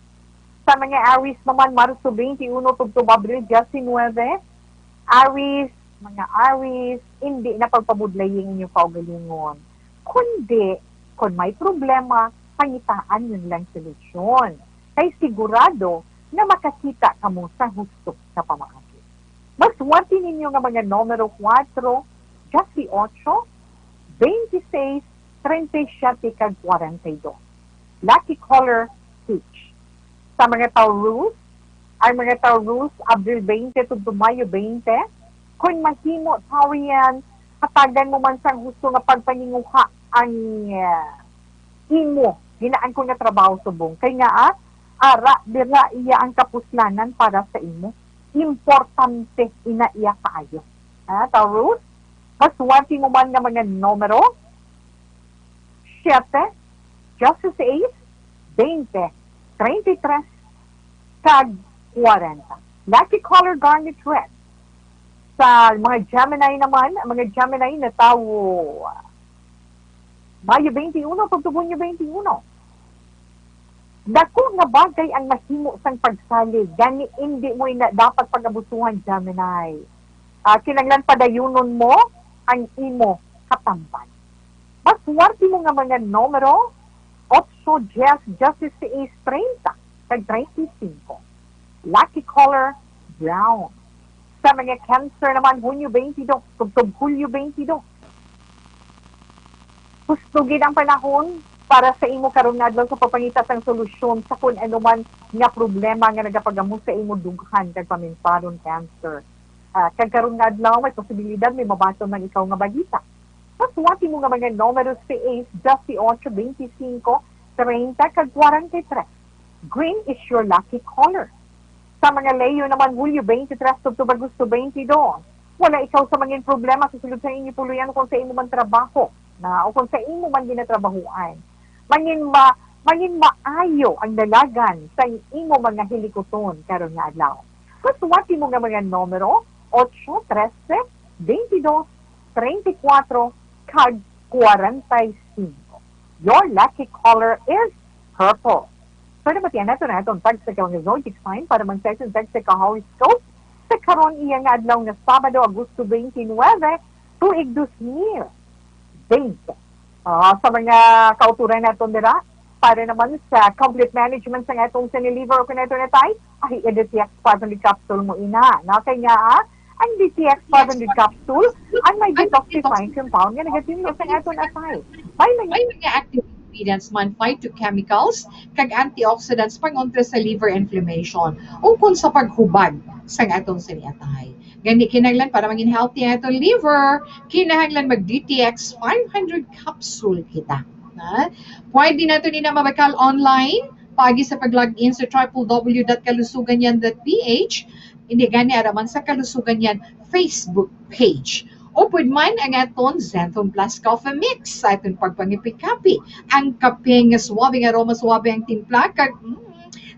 Sa mga Aries naman, Marso twenty-one tubtob Abril disinuebe, Aries, mga Aries, hindi na pagpabudlayi ang inyong kaugalingon. Kundi, kung may problema, pangitaan niyo lang solusyon. Kay sigurado na makakita kamo sa husto nga pamaagi. Maswerte ninyo nga mga numero kuwatro, disiotso, bente seis, treinta y siete, kag kwarenta y dos. Lucky color, peach. Sa mga Taurus, ang mga Taurus, Abril twenty tubtob Mayo twenty, kung mahimo, Taurian, hatagan mo man sang husto nga pagpaninguha ang, ah, imo ginaangkon nga trabaho subong. Kay nga, ah, ara, dira iya ang kapuslanan para sa imo. Importante ina iya kaayo. Ah, Taurus, maswerte mo man nga mga numero, siyete, disiseis, bente, treinta y tres, kag kwarenta. Lucky color, garnet red. Sa mga Gemini naman, ang mga Gemini natawo Mayo twenty-one, pagtugon niyo twenty-one. Dako nga bagay ang mahimo sang pagsalig, gani indi mo ina dapat pag-abusuhan, Gemini. Ah, kinahanglan padayunon mo ang imo katamban. Maswerte mo nga mga numero, otso, diyes, diyes seis, treinta, kag treinta y cinco. Lucky color, brown. Sa mga Cancer naman, Hunyo twenty-two, tubtob Hulyo twenty-two. Husto gid ang panahon para sa imo karon nga adlaw sa pagpangita sang solusyon sa kun ano man nga problema nga nagapagamo sa imo dughan kag paminsaron, Cancer. Ah, kag karon nga adlaw, may posibilidad may mabaton man ikaw nga balita. Maswerte mo nga mga numero seis, disiotso, bente singko, treinta, kag kwarenta y tres. Green is your lucky color. Sa mga Leo naman, Hulyo twenty-three tubtob Agosto twenty-two, wala ikaw sa mangin problema sa sulod sa inyo puloy-an o kung sa imo man trabaho na o kung sa imo man ginatrabahoan. Mangin ma-, mangin maayo ang dalagan sa imo mga hilikuton karon nga adlaw. Maswerte mo nga mga numero, otso, trese, twenty-dos, treinta y cuatro, kag kwarenta y cinco. Your lucky color is purple. Pero matian nato na atong tag sa kawang zodiac sign para man sa atong tag sa ka-horoscope sa karon iya nga adlaw nga Sabado, Agosto twenty-nine, tuig dos mil bente. Ah, sa mga kauturan naton dira, para naman sa complete management sa atong sini liver o kung atong atay, ay, D T X five hundred capsule mo ina. No? Kay nga, ah, ang D T X five hundred capsule, ang may detoxifying compound nga nagatinlo sa atong atay. May mga May mga active ingredients man, phytochemicals, kag antioxidants pangontra sa liver inflammation ukon sa paghubag sang atong sini atay. Gani, kinahanglan para maging healthy ang atong liver, kinahanglan mag D T X five hundred capsule kita. Ha? Pwede nato ni na mabakal online, paagi sa pag-log in sa triple W dot kalusuganyan dot P H, hindi gani ara man sa Kalusuganyan Facebook page. Upod man ang aton Zenthone Plus Coffee Mix sa aton pagpangipikapi. Ang kape nga suabe nga aroma, suabe ang timpla, kag, mm,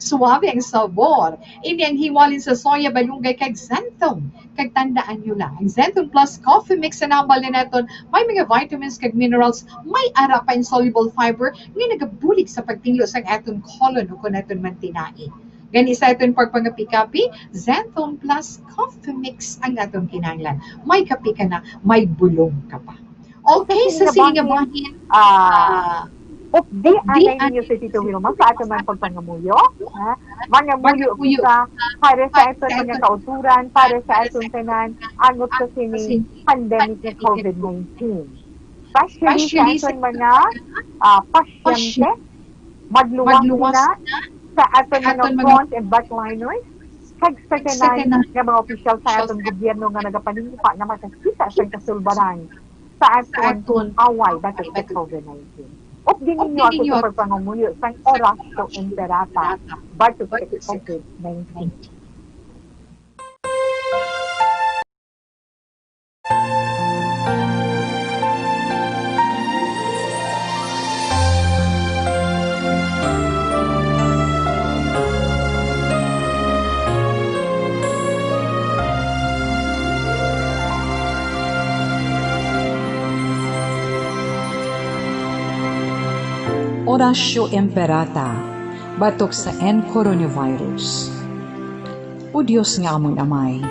suabe ang sabor. Ini ang hiwalin sa soya, balunggay, kag xanthan. Kag tandaan nyo lang, ang Xanthan Plus Coffee Mix sa nambal na naton, may mga vitamins kag minerals, may ara pa insoluble fiber nga nagabulig sa pagtinlo sang aton colon o kon aton mantinai. Gani sa aton pagpangapi-kapi, Xanthone Plus Coffee Mix ang aton kinahanglan. May kape ka na, may bulong ka pa. Okay, sa Sa sining nga sining nga bahin, bahin, ah, ah, updi updi anay anay ninyo si Tito Wilma sa aton man pagpangamuyo, ha? Mangamuyo kita para sa aton mga kauturan, para sa aton tanan, angot sa sining pandemic nga covid nineteen. Especially sa aton mga, ah, pasyente, magluwas na sa aton mga front and backliners, kag sa tanan nga mga opisyal sa aton gobyerno nga nagapaningpa nga makakita sa kasulbaran sa aton away batok sa covid nineteen. Updi ninyo ako sa pagpangamuyo sang Oratio Imperata batok sa covid nineteen. Oratio Imperata batok sa N coronavirus. O Dios nga amon Amay,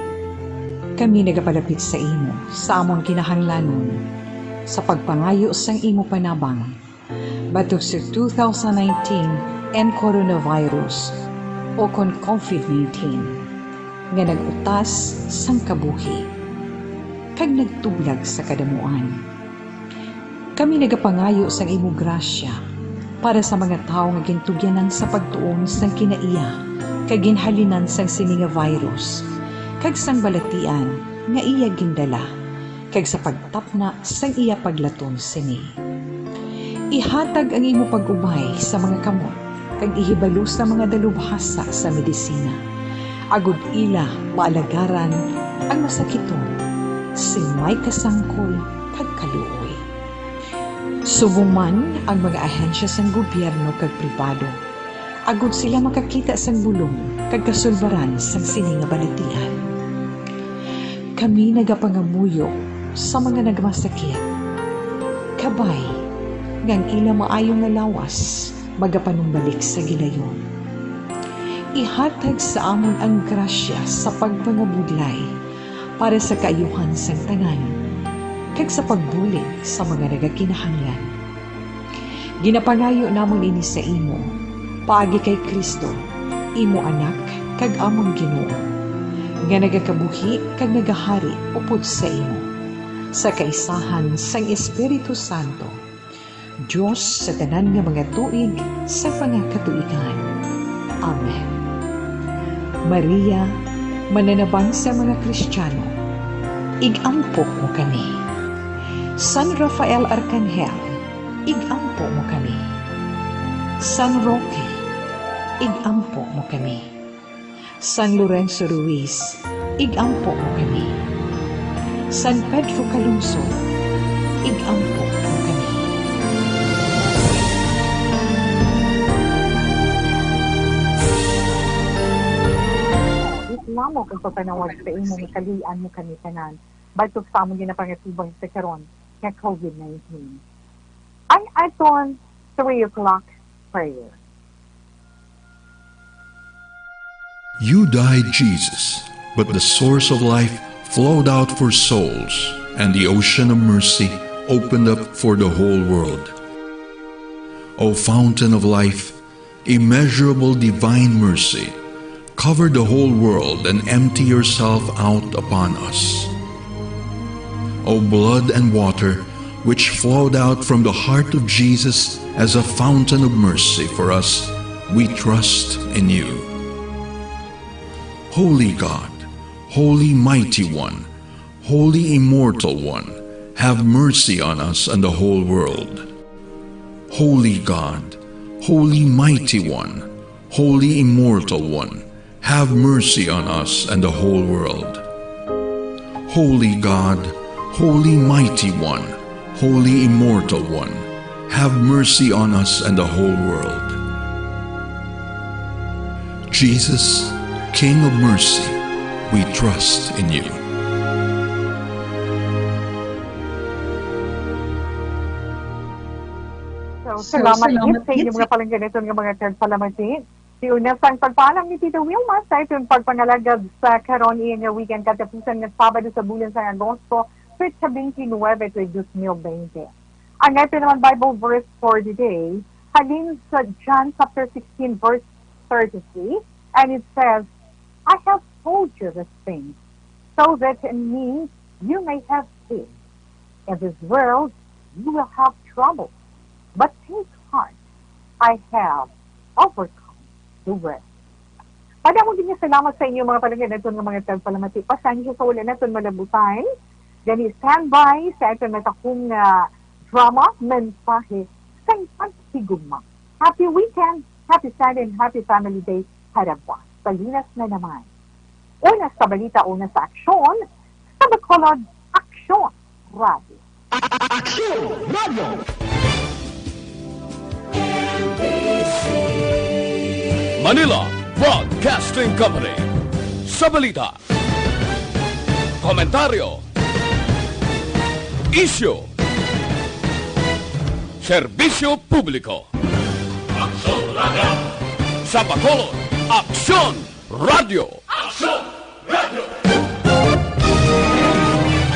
kami nagapalapit sa imo sa amon kinahanglanon sa pagpangayo sang imo panabang batok sa two thousand nineteen N coronavirus o kon covid nineteen nga nag-utas sang kabuhi kag nagtublag sa kadamuan. Kami nagapangayo sang imo grasya para sa mga tawo nga gintugyanan sa pagtuon sang kinaiya kag ginhalinan sang sini nga virus kag sang balatian nga iya gindala, kag sa pagtapna sang iya paglaton sini. Ihatag ang imo pag-ubay sa mga kamot kag ihibalo sa mga dalubhasa sa medisina, agod ila maalagaran ang masakiton sing may kasangkol kag kaluoy. Subong man ang mga ahensya sang gobyerno kag pribado, agod sila makakita sang bulong kag kasulbaran sang sini nga balatian. Kami nagapangamuyo sa mga nagmasakit, kabay nga ang ila maayo nga lawas magapanumbalik sa gilayon. Ihatag sa amon ang grasya sa pagpangabudlay para sa kaayuhan sang tanan, kag sa pagbulig sa mga nagakinahanglan. Ginapangayo namon ini sa imo, paagi kay Cristo, imo Anak kag amon Ginoo, nga nagakabuhi kag nagahari upod sa imo, sa kaisahan sang Espiritu Santo, Dios sa tanan nga mga tuig sa mga katuigan. Amen. Maria, mananabang sa mga Kristiyano, ig-ampo mo kami. San Rafael Arkanghel, ig-ampo mo kami. San Roque, ig-ampo mo kami. San Lorenzo Ruiz, ig-ampo mo kami. San Pedro Calungsod, ig-ampo mo kami. Reklamo kag pagpanawag sa imo nga kalian mo kami tanan, batok sa amon ginapangatubang sa karon nga covid nineteen. Ang aton three o'clock prayer. You died, Jesus, but the source of life flowed out for souls, and the ocean of mercy opened up for the whole world. O fountain of life, immeasurable divine mercy, cover the whole world and empty yourself out upon us. O blood and water, which flowed out from the heart of Jesus as a fountain of mercy for us, we trust in you. Holy God, Holy Mighty One, Holy Immortal One, have mercy on us and the whole world. Holy God, Holy Mighty One, Holy Immortal One, have mercy on us and the whole world. Holy God, Holy Mighty One, Holy Immortal One, have mercy on us and the whole world. Jesus, King of mercy, we trust in you. So, salamat gid sa inyo mga palangga naton nga mga tagpalamati. Ti una sang pagpaalam ni Tita Wilma sa iton pagpangalagad sa karon iya nga weekend katapusan nga Sabado sa bulan sang Agosto, petsa twenty-nine to dos mil twenty. Ang aton naman Bible verse for the day, halin sa John chapter sixteen, verse thirty-three, and it says, "I have told you these things so that in me you may have peace. In this world you will have trouble, but take heart, I have overcome the world." Madamo gid nga salamat sa inyo, mga palangga naton nga mga tagpalamati. Pasensya sa wala naton malabutan. Gani, standby sa aton natakong nga drama, mensahe sa pagtigugma. Happy weekend, happy Sunday, and happy family day. Harabwa, Salinas na naman. Una sa balita, una sa aksyon, sa Bacolod, Aksyon Radio. Aksyon Radio. Manila Broadcasting Company. Sa balita, komentaryo, isyu, serbisyo publiko. Aksyon Radio. Sa Bacolod, Aksyon Radio. Aksyon